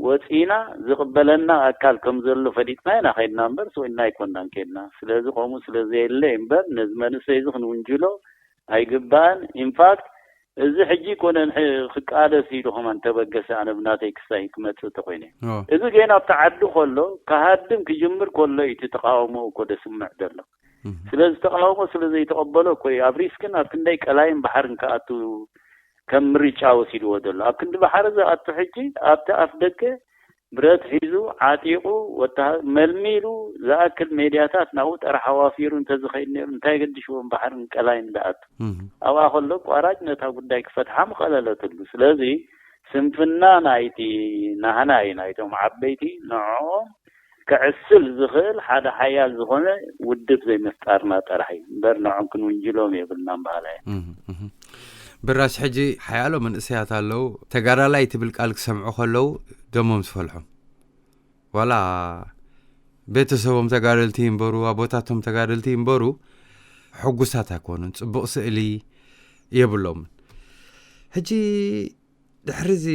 ወፂና ዝቕበለና ኣካል ከም ዘሎ ፈሊጥና ኢና ከይድና እምበር፣ ስቕ ኢልና ኣይኮናን ከይድና። ስለዚ ከምኡ ስለ ዘየለ እምበር ነዚ መንእሰይ እዚ ክንውንጅሎ ኣይግባእን። ኢንፋክት እዚ ሕጂ ይኮነን ሕ-፣ ክቃለስ ኢሉ ከማን ተበገሰ፣ ኣነ ብናተይ ክሳይ ክመጽእ ተኮይነ። እዚ ገና ኣብቲ ዓዲ ከሎ፣ ክሃድም ክጅምር ከሎ እዩ እቲ ተቃውሞ እኮ ደስምዕ ዘሎ። ስለዚ ተቃውሞ ስለ ዘይተቐበሎ እኮ እዩ ኣብ ሪስክን ኣብ ክንደይ ቀላይን ባሕርን ክኣቱ ከም ምርጫ ወሲድዎ ዘሎ። ኣብ ክንዲ ባሕሪ ዝኣቱ ሕጂ ኣብቲ ኣፍ ደገ ብረት ሒዙ ዓጢቑ ወታ-፣ መልሚሉ ዝኣክል ሜድያታት ናብኡ ጥራሕ ኣዋፊሩ እንተዝኸይድ ነይሩ እንታይ ገድሽዎም ባሕርን ቀላይን ዝኣቱ። ኣብኣ ከሎ ኣቋራጭ ነታ ጉዳይ ክፈትሓ ምቐለለትሉ። ስለዚ ስንፍና ናይቲ ናህና እዩ፣ ናይቶም ዓበይቲ ንዕኦም ክዕስል ዝኽእል ሓደ ሓያል ዝኾነ ውድብ ዘይምፍጣርና ጥራሕ እዩ እምበር ንዖም ክንውንጅሎም የብልናን በሃላይ። ብራሽ ሕጂ ሓያሎ መንእሰያት ኣለዉ፣ ተጋዳላይ ትብል ቃል ክሰምዑ ከለዉ ደሞም ዝፈልሖም። ዋላ ቤተሰቦም ተጋደልቲ ይንበሩ፣ ኣቦታቶም ተጋደልቲ ይንበሩ፣ ሕጉሳት ኣይኮኑን። ጽቡቕ ስእሊ የብሎምን። ሕጂ ድሕሪ እዚ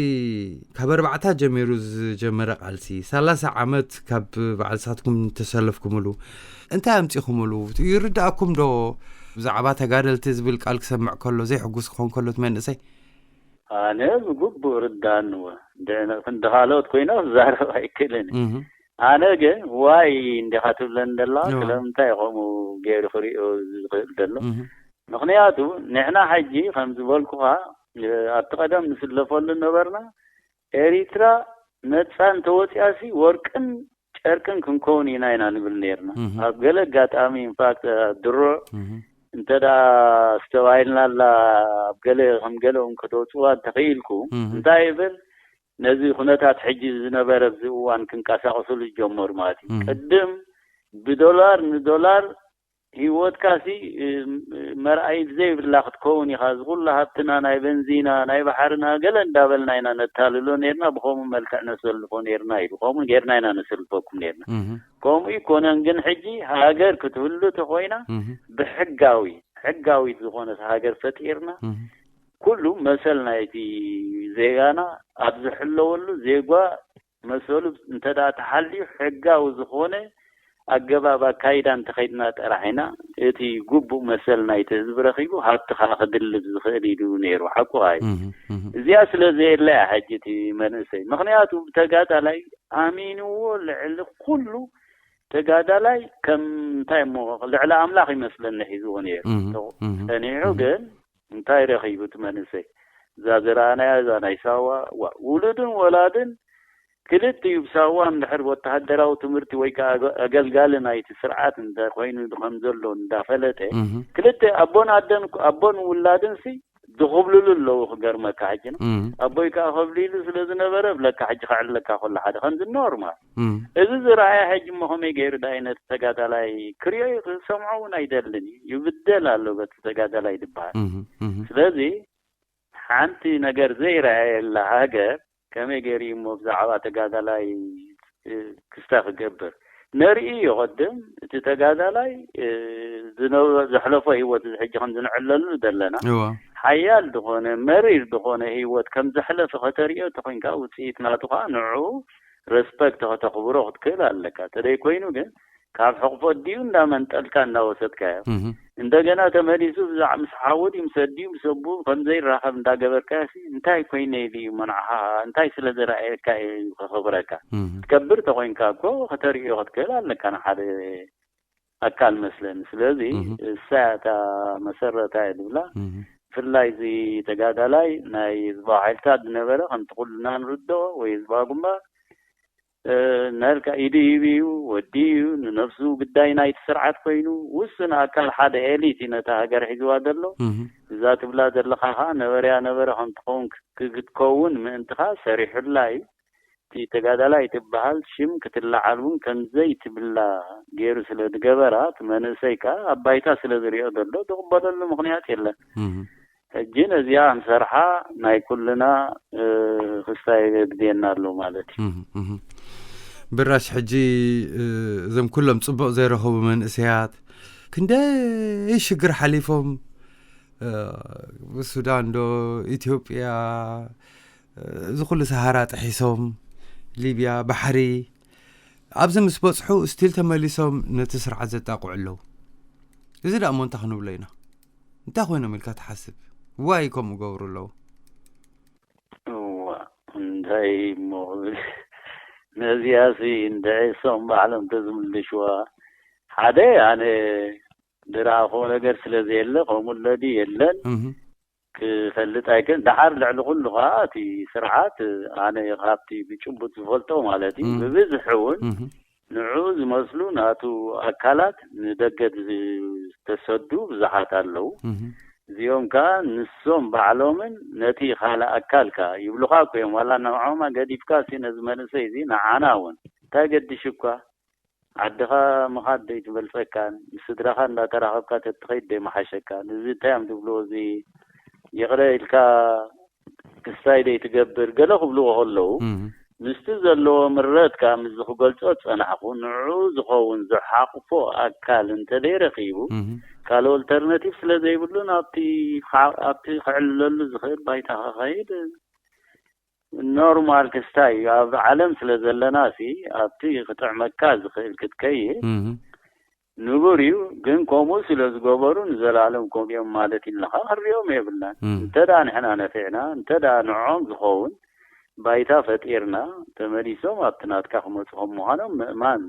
ካብ ኣርባዕታ ጀሚሩ ዝጀመረ ቃልሲ፣ ሰላሳ ዓመት ካብ በዓል ንሳትኩም ተሰለፍኩምሉ፣ እንታይ ኣምጺኹምሉ? ይርዳእኩም ዶ? ብዛዕባ ተጋደልቲ ዝብል ቃል ክሰምዕ ከሎ ዘይሕጉስ ክኾን ከሎ እቲ መንእሰይ? ኣነ ብግቡእ ርዳእኒ እወ። ክንዲ ካልኦት ኮይና ክዛረብ ኣይክእልን። ኣነ ግን ዋይ እንዲኻ ትብለን ደላ፣ ስለምንታይ ከምኡ ገይሩ ክሪኦ ዝኽእል ዘሎ? ምኽንያቱ ንሕና ሕጂ ከም ዝበልኩኻ ኣብቲ ቀደም ንስለፈሉ ነበርና። ኤሪትራ ነጻ እንተወፂኣሲ ወርቅን ጨርቅን ክንከውን ኢና ኢና ንብል ነርና። ኣብ ገለ ኣጋጣሚ ኢንፋክት ድሮ እንተ ደኣ ኣስተባሂልናላ ኣብ ገለ ከም ገለ እውን ከተውፅዋ እንተኽኢልኩ እንታይ ይብል ነዚ ኩነታት ሕጂ ዝነበረ ኣብዚ እዋን ክንቀሳቀስሉ ዝጀመሩ ማለት እዩ። ቅድም ብዶላር ንዶላር ህይወትካሲ መርኣይ ዘይብላ ክትከውን ኢኻ። እዚ ኩሉ ሃብትና ናይ በንዚና ናይ ባሕርና ገለ እንዳበልና ኢና ነታልሎ ነርና፣ ብኸምኡ መልክዕ ነሰልፎ ነርና ኢሉ። ከምኡ ጌርና ኢና ነሰልፈኩም ነርና። ከምኡ ይኮነን ግን ሕጂ ሃገር ክትህሉ ተኮይና ብሕጋዊ ሕጋዊት ዝኾነት ሃገር ፈጢርና ኩሉ መሰል ናይቲ ዜጋና ኣብ ዝሕለወሉ ዜጓ መሰሉ እንተ ደኣ ተሓልዩ ሕጋዊ ዝኾነ ኣገባብ ኣካይዳ እንተኸይድና ጥራሕ ኢና እቲ ግቡእ መሰል ናይቲ ህዝቢ ረኺቡ ሃብቲ ከዓ ክድልብ ዝኽእል ኢሉ ነይሩ። ሓቁ እዩ። እዚኣ ስለ ዘየለያ ሕጂ እቲ መንእሰይ ምኽንያቱ ተጋዳላይ ኣሚንዎ ልዕሊ ኩሉ ተጋዳላይ ከም እንታይ እሞ ልዕሊ ኣምላኽ ይመስለኒ ሒዝዎ ነይሩ። ጸኒሑ ግን እንታይ ረኺቡ እቲ መንእሰይ? እዛ ዝረኣናያ እዛ ናይ ሳዋ ዋ ውሉድን ወላድን ክልቲኡ ብሳዋ እንድሕር ወተሃደራዊ ትምህርቲ ወይ ከዓ ኣገ- ኣገልጋሊ ናይቲ ስርዓት እንተ ኮይኑ ከም ዘሎ እንዳፈለጠ ክልተ ኣቦን ኣደን ኣቦን ውላድን ሲ ዝኽብልሉ ኣለዉ። ክገርመካ ሕጂ ነው ኣቦይ ከዓ ከብሊሉ ስለ ዝነበረ ብለካ ሕጂ ከዕልለካ ከሎ ሓደ ከምዚ ኖርማል እዚ ዝረኣየ ሕጂ እሞ ከመይ ገይሩ ዳይ ነቲ ተጋዳላይ ክሪኦ እዩ ክሰምዖ እውን ኣይደልን እዩ ይብደል ኣሎ በቲ ተጋዳላይ ዝበሃል ስለዚ ሓንቲ ነገር ዘይረኣየላ ሃገር ከመይ ገይሩ እዩ እሞ ብዛዕባ ተጋዳላይ ክስታ ክገብር ነርኢ እዩ ቅድም እቲ ተጋዳላይ ዝነበ ዘሕለፎ ህይወት እዚ ሕጂ ከም ዝንዕለሉ ዘለና ሓያል ዝኾነ መሪር ዝኾነ ህይወት ከም ዘሕለፈ ከተርእዮ ተኮይንካ ውፅኢት ናቱ ከዓ ንዑ ረስፐክት ከተኽብሮ ክትክእል ኣለካ ተደይ ኮይኑ ግን ካብ ሕቕፎ ድዩ እንዳመንጠልካ እንዳወሰድካዮ እንደገና ተመሊሱ ብዛዕ ምስ ሓወድ ምስ ኣዲኡ ምስ ኣቡ ከም ዘይራኸብ እንዳገበርካዮ እንታይ ኮይነ ኢሉ እዩ መንዓኻ እንታይ ስለ ዝረኣየካ እዩ ከኽብረካ ትከብር ተኮይንካ እኮ ከተርእዮ ክትክእል ኣለካ ንሓደ ኣካል መስለኒ ስለዚ እሳ እታ መሰረታ እየ ዝብላ ብፍላይ እዚ ተጋዳላይ ናይ ህዝባዊ ሓይልታት ዝነበረ ከምቲ ኩልና ንርድኦ ወይ ህዝባዊ ግንባር ነልካ ኢዱ ሂቡ እዩ ወዲ እዩ ንነብሱ ግዳይ ናይቲ ስርዓት ኮይኑ ውስን ኣካል ሓደ ኤሊት እዩ ነታ ሃገር ሒዝዋ ዘሎ እዛ ትብላ ዘለካ ከዓ ነበረያ ነበረ ከምትኸውን ክትከውን ምእንትካ ሰሪሑላ እዩ እቲ ተጋዳላይ ትበሃል ሽም ክትለዓል እውን ከምዘይ ትብላ ገይሩ ስለ ዝገበራ እቲ መንእሰይ ከዓ ኣብ ባይታ ስለ ዝሪኦ ዘሎ ዝቕበለሉ ምክንያት የለን ሕጂ ነዚኣ ንሰርሓ ናይ ኩልና ክስታይ ግዜና ኣሎ ማለት እዩ ብራሽ ሕጂ እዞም ኩሎም ፅቡቅ ዘይረኸቡ መንእሰያት ክንደይ ሽግር ሓሊፎም ሱዳን ዶ ኢትዮጵያ እዚ ኩሉ ሰሃራ ጥሒሶም ሊብያ ባሕሪ ኣብዚ ምስ በፅሑ ስቲል ተመሊሶም ነቲ ስርዓት ዘጣቕዑ ኣለዉ እዚ ደኣ እሞ እንታይ ክንብሎ ኢና እንታይ ኮይኖም ኢልካ ትሓስብ ዋይ ከምኡ ገብሩ ኣለዉ እንታይ እሞ ነዚኣሲ እንድዒ እሶም ባዕሎም ተዝምልሽዋ ሓደ ኣነ ዝረኣኽዎ ነገር ስለ ዘየለ ከምኡ ኣለዲ የለን ክፈልጥ ኣይክእል ደሓር ልዕሊ ኩሉ ከዓ እቲ ስርዓት ኣነ ካብቲ ብጭቡጥ ዝፈልጦ ማለት እዩ ብብዝሒ እውን ንዑ ዝመስሉ ናቱ ኣካላት ንደገ ዝተሰዱ ብዙሓት ኣለዉ እዚኦም ከዓ ንሶም ባዕሎምን ነቲ ካልእ ኣካል ከዓ ይብሉኻ እኮ እዮም ዋላ ንዖማ ገዲፍካ ሲ ነዚ መንእሰይ እዚ ንዓና እውን እንታይ ገድሽ እኳ ዓድኻ ምኻድ ደይትበልፀካን ምስ ስድራኻ እንዳተራኸብካ ተትኸይድ ደይመሓሸካን እዚ እንታይ እዮም ዝብልዎ እዚ ይቕረ ኢልካ ክስታይ ደይትገብር ገለ ክብልዎ ከለዉ ምስቲ ዘለዎ ምረት ከዓ ምስዚ ክገልፆ ዝፀናሕኩ ንዕኡ ዝኸውን ዝሓቕፎ ኣካል እንተደይረኺቡ ካልእ ኦልተርናቲቭ ስለ ዘይብሉ ናብቲ ኣብቲ ክዕልለሉ ዝኽእል ባይታ ክኸይድ ኖርማል ክስታይ እዩ ኣብ ዓለም ስለ ዘለና ሲ ኣብቲ ክጥዕመካ ዝኽእል ክትከይድ ንቡር እዩ ግን ከምኡ ስለ ዝገበሩ ንዘላለም ከምኡ እዮም ማለት ኢልናኻ ክንሪኦም የብልናን እንተ ደኣ ንሕና ነፊዕና እንተ ደኣ ንዕኦም ዝኸውን ባይታ ፈጢርና፣ ተመሊሶም ኣብቲ ናትካ ክመፁ ከም ምዃኖም ምእማን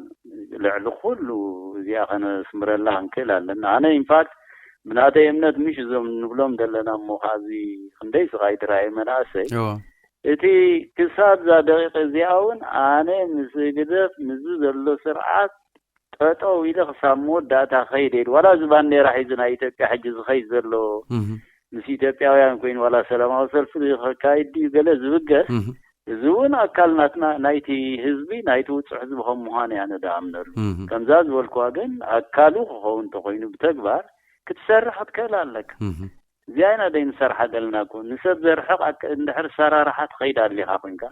ልዕሊ ኩሉ እዚኣ ከነስምረላ ክንክእል ኣለና። ኣነ ኢንፋክት ብናተይ እምነት ምሽ እዞም ንብሎም ዘለና እሞ ካብዚ ክንደይ ስቓይ ትረኣየ መናእሰይ እቲ ክሳብ እዛ ደቂቕ እዚኣ እውን ኣነ ምስ ህግደፍ ምስዚ ዘሎ ስርዓት ጠጠው ኢለ ክሳብ መወዳእታ ከይደ ኢሉ ዋላ እዚ ባንዴራ ሒዙ ናይ ኢትዮጵያ ሕጂ ዝኸይድ ዘሎ ምስ ኢትዮጵያውያን ኮይኑ ዋላ ሰላማዊ ሰልፊ ከካይድ ድዩ ገለ ዝብገስ እዚ እውን ኣካል ናትና ናይቲ ህዝቢ ናይቲ ውፁዕ ህዝቢ ከም ምዃን እያ ንደኣምነሉ። ከምዛ ዝበልኩዋ ግን ኣካሉ ክኸውን እንተኮይኑ ብተግባር ክትሰርሕ ክትክእል ኣለካ። እዚኣ ኢና ደይ ንሰርሓ ዘለና እኮ ንሰብ ዘርሕቕ እንድሕር ሰራርሓ ትኸይድ ኣሊኻ ኮንካ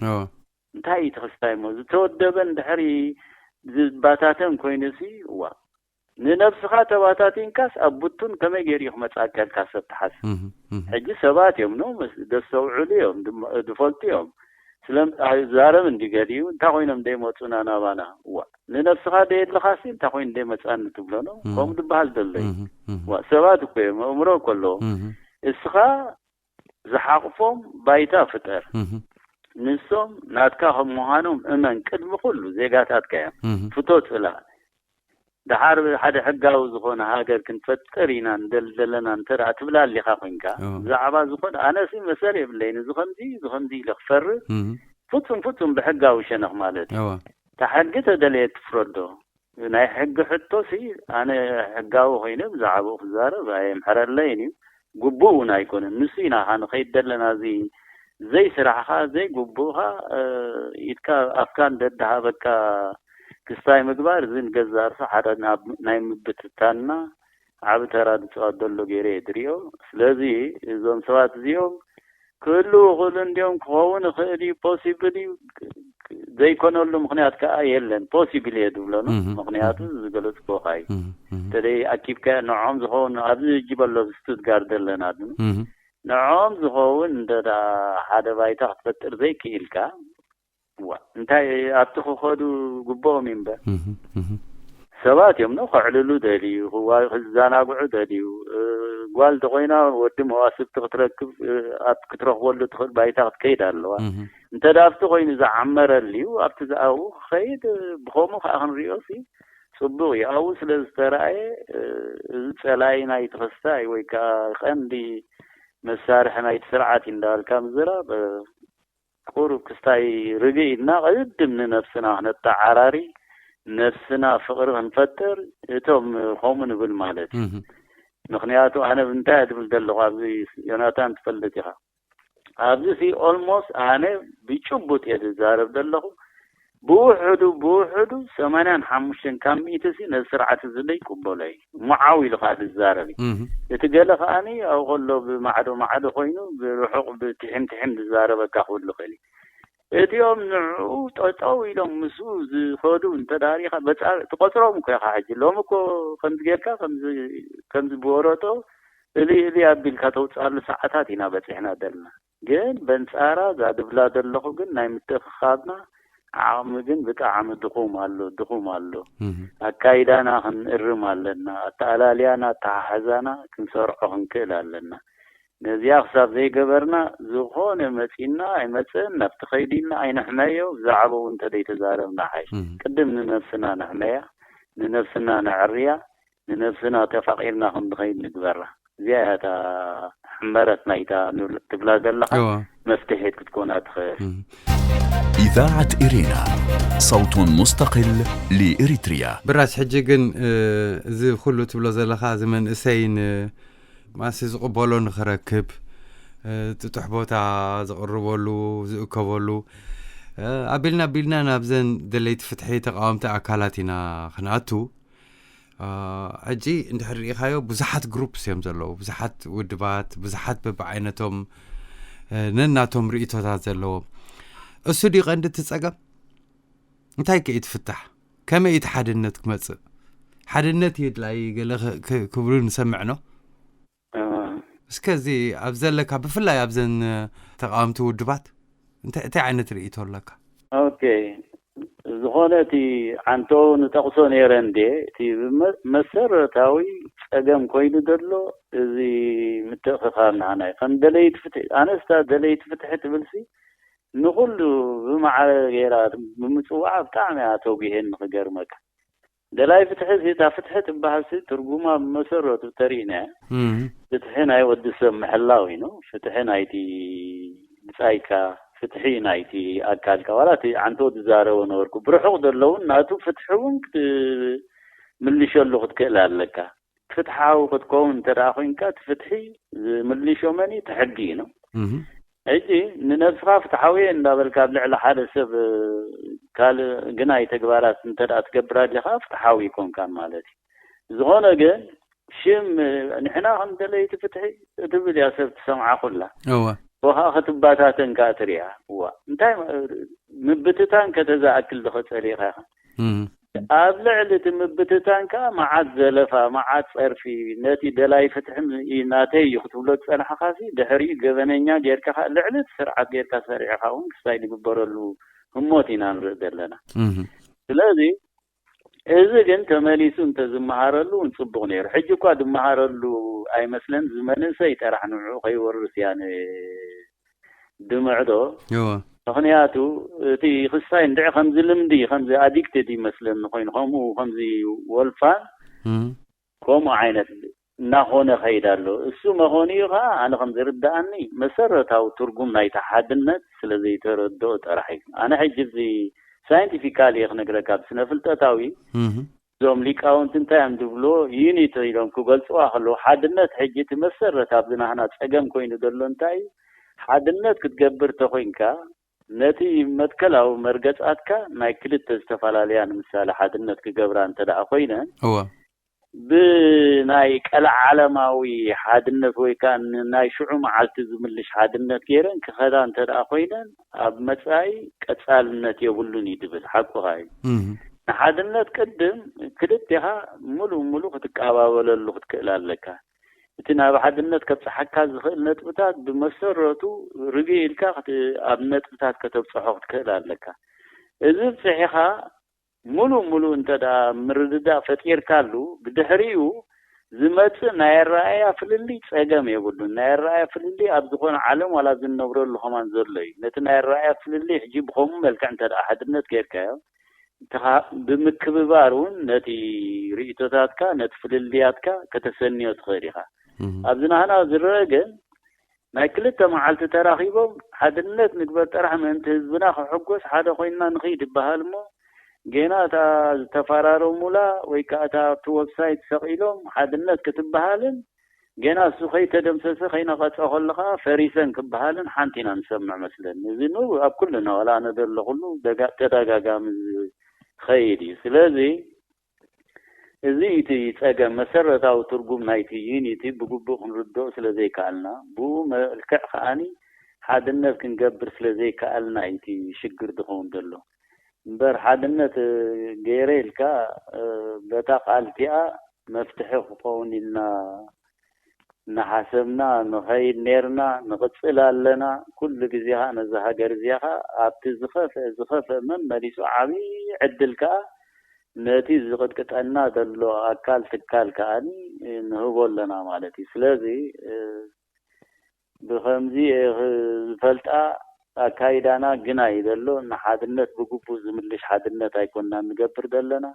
እንታይ እዩ ትኽስታይ እሞ ዝተወደበ እንድሕር ዝባታተን ኮይኑ ሲ እዋ ንነብስኻ ተባታቲንካስ ኣብ ቡቱን ከመይ ገይሩ እዩ ክመጻከልካ ሰብ ትሓስብ ሕጂ ሰባት እዮም ኖ ደስተውዕሉ እዮም ዝፈልጡ እዮም ስለ ዛረብ እንዲ ገሊኡ እንታይ ኮይኖም ደይመፁና ናባና እዋ ንነብስኻ ደየድልኻሲ እንታይ ኮይኑ ደይመፃኒ ትብሎ ነው ከምኡ ዝበሃል ዘሎ እዩ ሰባት እኮ እዮም ኣእምሮ እኮ ኣለዎም እስኻ ዝሓቕፎም ባይታ ፍጠር ንሶም ናትካ ከም ምዃኖም እመን ቅድሚ ኩሉ ዜጋታትካ እዮም ፍቶ ፅላእ ደሓር ሓደ ሕጋዊ ዝኾነ ሃገር ክንፈጥር ኢና ንደሊ ዘለና እንተ ደኣ ትብል ኣሊኻ ኮይንካ እዎ። ብዛዕባ ዝኾነ ኣነሲ መሰል የብለይን እዚ ከምዚ እዚ ከምዚ ኢለ ክፈርድ እም፣ ፍጹም ፍጹም ብሕጋዊ ሸነኽ ማለት እዩ እዎ። እታ ሕጊ ተደለየ ትፍረዶ ናይ ሕጊ ሕቶሲ ኣነ ሕጋዊ ኮይነ ብዛዕባኡ ክዛረብ ኣየምሕረለይን እዩ ግቡእ እውን ኣይኮነን ንሱ ኢና ንኸይድ ዘለና እዚ ዘይስራሕኻ ዘይግቡእኻ ኢድካ ኣፍካ እንደዳሃበካ ክስታይ ምግባር እዚ ንገዛእ ርእሱ ሓደ ናይ ምብትታንና ዓቢ ተራ ዝፃወት ዘሎ ገይረ እየ ዝሪኦ። ስለዚ እዞም ሰባት እዚኦም ክህልው ይኽእሉ እንድዮም፣ ክኸውን ይኽእል እዩ፣ ፖሲብል እዩ፣ ዘይኮነሉ ምኽንያት ከዓ የለን። ፖሲብል እየ ዝብሎ ነው። ምኽንያቱ ዝገለፅኩኻ እዩ። እንተደይ ኣኪብካዮ ንዖም ዝኸውን ኣብዚ ሕጂ በሎ ስቱትጋርት ዘለና ንዖም ዝኸውን እንተ ሓደ ባይታ ክትፈጥር ዘይክኢልካ እዋ እንታይ ኣብቲ ክኸዱ ግብኦም እዩ እምበር ሰባት እዮም ነው ከዕልሉ ደልዩ ክዘናግዑ ደልዩ ጓል ተኮይና ወዲ መዋስብቲ ክትረክብ ኣብ ክትረክበሉ ትኽእል ባይታ ክትከይድ ኣለዋ እንተ ኣብቲ ኮይኑ ዝዓመረልዩ ኣብቲ ዝኣው ክኸይድ ብኸምኡ ከዓ ክንሪኦ ሲ ፅቡቅ እዩ ኣብኡ ስለ ዝተረኣየ እዚ ፀላኢ ናይ ተኸስታይ ወይ ከዓ ቀንዲ መሳርሒ ናይቲ ስርዓት እዩ እንዳበልካ ምዝራብ ቁሩብ ክስታይ ርግእ ኢልና ቅድም ንነብስና ክነተዓራሪ ነብስና ፍቅሪ ክንፈጥር እቶም ከምኡ ንብል ማለት እዩ ምክንያቱ ኣነ እንታይ እየ ዝብል ዘለኹ ኣብዚ ዮናታን ትፈልጥ ኢኻ ኣብዚ ሲ ኦልሞስት ኣነ ብጭቡጥ እየ ዝዛረብ ዘለኹ ብውሕዱ ብውሕዱ ሰማንያን ሓሙሽተን ካብ ሚእቲ ሲ ነዚ ስርዓት እዚ ዘይቅበሎ እዩ እሞ ዓው ኢሉ ከዓ ዝዛረብ እዩ እቲ ገለ ከዓኒ ኣብ ከሎ ብማዕዶ ማዕዶ ኮይኑ ብርሑቕ ብትሒም ትሒም ዝዛረበካ ክህሉ ይኽእል እዩ እቲኦም ንዕኡ ጠጠው ኢሎም ምስኡ ዝኸዱ እንተዳሪኻ በፃ ትቆፅሮም እኮ ኢኻ ሕጂ ሎሚ እኮ ከምዚ ጌርካ ከምዚ ብወረጦ እልይ እልይ ኣቢልካ ተውፅኣሉ ሰዓታት ኢና በፂሕና ዘለና ግን በንፃራ እዛ ድብላ ዘለኹ ግን ናይ ምትእኽኻብና ዓቕሚ ግን ብጣዕሚ ድኹም ኣሎ ድኹም ኣሎ ኣካይዳና ክንእርም ኣለና ኣተኣላልያና ኣተሓሕዛና ክንሰርዖ ክንክእል ኣለና ነዚኣ ክሳብ ዘይገበርና ዝኾነ መፂና ኣይመፅእን ናብቲ ከይዲና ኣይንሕመዮ ብዛዕባኡ እንተደይተዛረብና ሓይሽ ቅድም ንነብስና ንሕመያ ንነብስና ነዕርያ ንነብስና ተፋቒርና ክንድኸይድ ንግበራ እዚኣ እያ እታ ሕመረት ናይታ ትብላ ዘለኻ መፍትሒት ክትኮና ትኽእል إذاعة إرينا صوت مستقل لإريتريا ብራስ ሕጂ ግን እዚ ኩሉ ትብሎ ዘለኻ እዚ መንእሰይን ማሲ ዝቕበሎ ንኽረክብ ጥጡሕ ቦታ ዝቕርበሉ ዝእከበሉ ኣቢልና ኣቢልና ናብዘን ደለይቲ ፍትሒ ተቃወምቲ ኣካላት ኢና ክንኣቱ ሕጂ እንድሕር ርኢኻዮ ብዙሓት ግሩፕስ እዮም ዘለዉ ብዙሓት ውድባት ብዙሓት በብዓይነቶም ነናቶም ርእቶታት ዘለዎም እሱ ድዩ ቀንዲ እቲ ጸገም እንታይ ከ እዩ ትፍታሕ ከመይ እቲ ሓድነት ክመጽእ ሓድነት እዩ ድላይ ገለ ክብሉ ንሰምዕ ነው እስከ እዚ ኣብ ዘለካ ብፍላይ ኣብዘን ተቃወምቲ ውድባት እንታይ ዓይነት ርእቶ ኣለካ ኦኬ ዝኾነ እቲ ዓንቶ ንጠቕሶ ነይረ እንዴ እቲ መሰረታዊ ፀገም ኮይኑ ዘሎ እዚ ምትእኽኻብ ንዓና እዩ ከም ደለይቲ ፍትሒ ኣነስታ ደለይቲ ፍትሒ ትብልሲ ንኹሉ ብማዕረ ገይራ ብምጽዋዓ ብጣዕሚ እያ ተጒሄኒ ክገርመካ። ደላይ ፍትሒ እዚ፣ እታ ፍትሒ ትበሃል ሲ ትርጉማ ብመሰረቱ ተሪእና እም። ፍትሒ ናይ ወዲ ሰብ ምሕላው እዩ። ፍትሒ ናይቲ ብጻይካ፣ ፍትሒ ናይቲ ኣካልካ፣ ዋላ እቲ ዓንቶ ዝዛረቦ ነበርኩ። ብርሑቕ ዘለውን ናቱ ፍትሒ እውን ክትምልሸሉ ክትክእል ኣለካ። ፍትሓዊ ክትከውን እንተ ደኣ ኮይንካ፣ እቲ ፍትሒ ዝምልሾ መን እዩ? እቲ ሕጊ እዩ። እም። ሕጂ ንነብስኻ ፍትሓዊ እየ እንዳበልካ ኣብ ልዕሊ ሓደ ሰብ፣ ካልእ ግናይ ተግባራት እንተ ደኣ ትገብር ኣለኻ፣ ፍትሓዊ ኣይኮንካን ማለት እዩ። ዝኾነ ግን ሽም ንሕና ከም ደለይቲ ፍትሒ እትብል እያ ሰብ ትሰምዓ ኩላ። እወ። ወኻ ክትባታተን ከኣ ትሪኣ። እዋ፣ እንታይ ማ-፣ ምብትታን ከተዛኣክል ዶ ጸሊእኻ ኢኻ? እም። ኣብ ልዕሊ እቲ ምብትታን ከኣ መዓት ዘለፋ፣ መዓት ጸርፊ፣ ነቲ ደላይ ፍትሒ ም-፣ ኢ-፣ ናተይ እዩ ክትብሎ ዝጸናሕኻሲ፣ ድሕሪኡ ገበነኛ ጌርካ ከኣ ልዕሊ እቲ ስርዓት ጌርካ ሰሪዕኻ እውን ክስታይ ዝግበረሉ ህሞት ኢና ንርኢ ዘለና። እም። ስለዚ እዚ ግን ተመሊሱ እንተዝመሃረሉ እውን ጽቡቕ ነይሩ። ሕጂ እኳ ዝመሃረሉ ኣይመስለን። እዚ መንእሰይ ጥራሕ ንዕኡ ከይወርስ እያ ን-፣ ድምዕዶ። እወ። ምኽንያቱ እቲ ክስታይ እንድዒ ከምዚ ልምዲ፣ ከምዚ ኣዲክትድ ይመስለኒ ኮይኑ፣ ከምኡ ከምዚ ወልፋን እም። ከምኡ ዓይነት እናኾነ ከይድ ኣሎ። እሱ መኾኒኡ ኸዓ ኣነ ከም ዝርድኣኒ መሰረታዊ ትርጉም ናይቲ ሓድነት ስለ ዘይተረድኦ ጥራሕ እዩ። ኣነ ሕጂ እዚ ሳይንቲፊካሊ እየ ክነግረካ፣ ብስነ ፍልጠታዊ እም። እዞም ሊቃውንቲ እንታይ እዮም ዝብሉ? ዩኒቲ ኢሎም ክገልጽዋ ከለዉ፣ ሓድነት ሕጂ እቲ መሰረት ኣብዚ ናህና ጸገም ኮይኑ ዘሎ እንታይ እዩ? ሓድነት ክትገብር ተኾይንካ፣ ነቲ መትከላዊ መርገጻትካ ናይ ክልተ ዝተፈላለያ፣ ንምሳሌ፣ ሓድነት ክገብራ እንተ ደኣ ኮይነን፣ እወ። ብናይ ቀልዓለማዊ ሓድነት ወይ ከኣ ንናይ ሽዑ መዓልቲ ዝምልሽ ሓድነት ገይረን ክኸዳ እንተ ደኣ ኮይነን፣ ኣብ መጻኢ ቀጻልነት የብሉን እዩ ድብል። ሓቁኻ እዩ። እም። ንሓድነት ቅድም ክልቴኻ ምሉእ ምሉእ ክትቀባበለሉ ክትክእል ኣለካ። እቲ ናብ ሓድነት ከብጽሓካ ዝኽእል ነጥብታት ብመሰረቱ ርግእ ኢልካ ክት-፣ ኣብ ነጥብታት ከተብጽሖ ክትክእል ኣለካ። እዚ ብጽሒኻ ምሉእ ምሉእ እንተ ደኣ ምርድዳእ ፈጢርካሉ፣ ብድሕሪኡ ዝመጽእ ናይ ኣረኣእያ ፍልልይ ጸገም የብሉን። ናይ ኣረኣእያ ፍልልይ ኣብ ዝኾነ ዓለም ዋላ ዝነብረሉ ከማን ዘሎ እዩ። ነቲ ናይ ኣረኣእያ ፍልልይ ሕጂ ብኸምኡ መልክዕ እንተ ደኣ ሓድነት ጌርካዮ፣ እንተኻ-፣ ብምክብባር እውን ነቲ ርእይቶታትካ፣ ነቲ ፍልልያትካ ከተሰንዮ ትኽእል ኢኻ። እም። ኣብዚ ናህና ዝረአ ግን ናይ ክልተ መዓልቲ ተራኺቦም ሓድነት ንግበር ጥራሕ ምእንቲ ህዝብና ክሕጎስ ሓደ ኮይንና ንኽይድ ይበሃል እሞ፣ ጌና እታ ዝተፈራረሙላ ወይ ከኣ እታ ኣብቲ ወብሳይት ሰቒሎም ሓድነት ክትበሃልን ጌና እሱ ከይተደምሰሰ ከይነቐጸ ከሎ ከኣ ፈሪሰን ክበሃልን ሓንቲ ኢና ንሰምዕ መስለኒ። እዚ ን-፣ ኣብ ኩልና ዋላ ኣነ ዘለኹሉ ደጋ-፣ ተደጋጋሚ ዝኸይድ እዩ። ስለዚ እዚ እቲ ጸገም፣ መሰረታዊ ትርጉም ናይቲ ዩኒቲ ብግቡእ ክንርድኦ ስለ ዘይከኣልና፣ ብኡ መልክዕ ከኣኒ ሓድነት ክንገብር ስለ ዘይከኣልና እዩ እቲ ሽግር ዝኸውን ዘሎ። እምበር ሓድነት፣ እ፣ ገይረ ኢልካ፣ እ፣ በታ ቃል እቲኣ መፍትሒ ክኸውን ኢልና እናሓሰብና ንኸይድ ኔርና፣ ንቕጽል ኣለና። ኩሉ ግዜ ኸኣ ነዛ ሃገር እዚኣ ኸኣ ኣብቲ ዝኸፍአ፣ ዝኸፍአ መመሊሱ ዓብዪ ዕድል ከኣ ነቲ ዝቕጥቅጠና ዘሎ ኣካል፣ ትካል ከኣኒ ንህቦ ኣለና ማለት እዩ። ስለዚ፣ እ፣ ብኸምዚ፣ እ፣ ዝፈልጣ ኣካይዳና ግና እዩ ዘሎ። ንሓድነት ብግቡእ ዝምልሽ ሓድነት ኣይኮንና ንገብር ዘለና።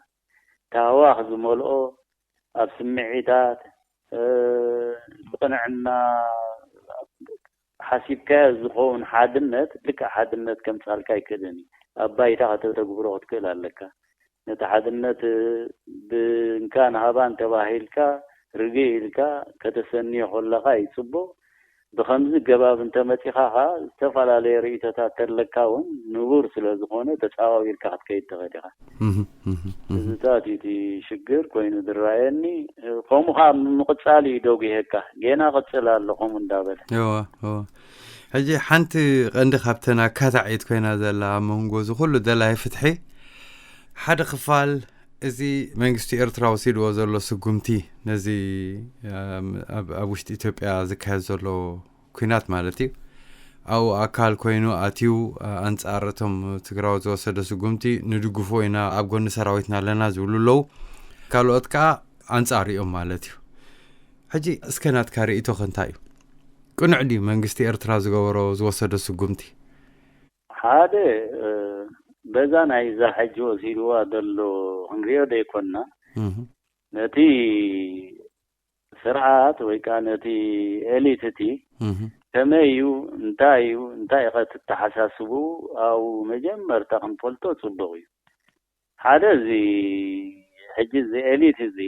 ታህዋኽ ዝመልኦ፣ ኣብ ስምዒታት፣ እ፣ ብቕንዕና ሓሲብካዮ ዝኸውን ሓድነት ልክዕ ሓድነት ከምጻልካ ኣይክእልን እዩ። ኣብ ባይታ ከተተግብሮ ክትክእል ኣለካ። ነቲ ሓድነት፣ እ፣ ብእንካን ሃባን ተባሂልካ ርግእ ኢልካ ከተሰንዮ ከለኻ እዩ ጽቡቕ። ብኸምዚ ገባብ እንተመጺኻ ኸኣ ዝተፈላለየ ርእይቶታት ተለካ እውን ንቡር ስለ ዝኾነ ተጻዋዊርካ ክትከይድ ትኽእል ኢኻ። እህ፣ እህ፣ እህ። እዚታት እዩ እቲ ሽግር ኮይኑ ዝረኣየኒ። ከምኡ ኸዓ ምቕጻል እዩ ደጉ ይሄካ። ጌና ቐጽል ኣሎ ከምኡ እንዳበለ። እወ፣ እወ። ሕጂ ሓንቲ ቐንዲ ካብተን ኣካታዒት ኮይና ዘላ ኣብ መንጎ እዚ ኩሉ ደላይ ፍትሒ፣ ሓደ ክፋል እዚ መንግስቲ ኤርትራ ወሲድዎ ዘሎ ስጉምቲ ነዚ፣ እም፣ ኣብ፣ ኣብ ውሽጢ ኢትዮጵያ ዝካየድ ዘሎ ኲናት ማለት እዩ። ኣብኡ ኣካል ኮይኑ ኣትዩ፣ ኣ-፣ ኣንጻር እቶም ትግራዎት ዝወሰደ ስጉምቲ ንድግፎ ኢና፣ ኣብ ጎኒ ሰራዊትና ኣለና ዝብሉ ኣለዉ። ካልኦት ከኣ ኣንጻር እዮም ማለት እዩ። ሕጂ እስከ ናትካ ርእይቶኸ እንታይ እዩ? ቅኑዕ ድዩ መንግስቲ ኤርትራ ዝገበሮ፣ ዝወሰዶ ስጉምቲ? ሓደ በዛ ናይ እዛ ሕጂ ወሲድዋ ዘሎ ክንሪኦ ዘይኮና፣ ነቲ ስርዓት ወይ ከዓ ነቲ ኤሊት እቲ ከመይ እዩ፣ እንታይ እዩ፣ እንታይ ኢኸ ትተሓሳስቡ፣ ኣብኡ መጀመርታ ክንፈልጦ ፅቡቕ እዩ። ሓደ እዚ ሕጂ እዚ ኤሊት እዚ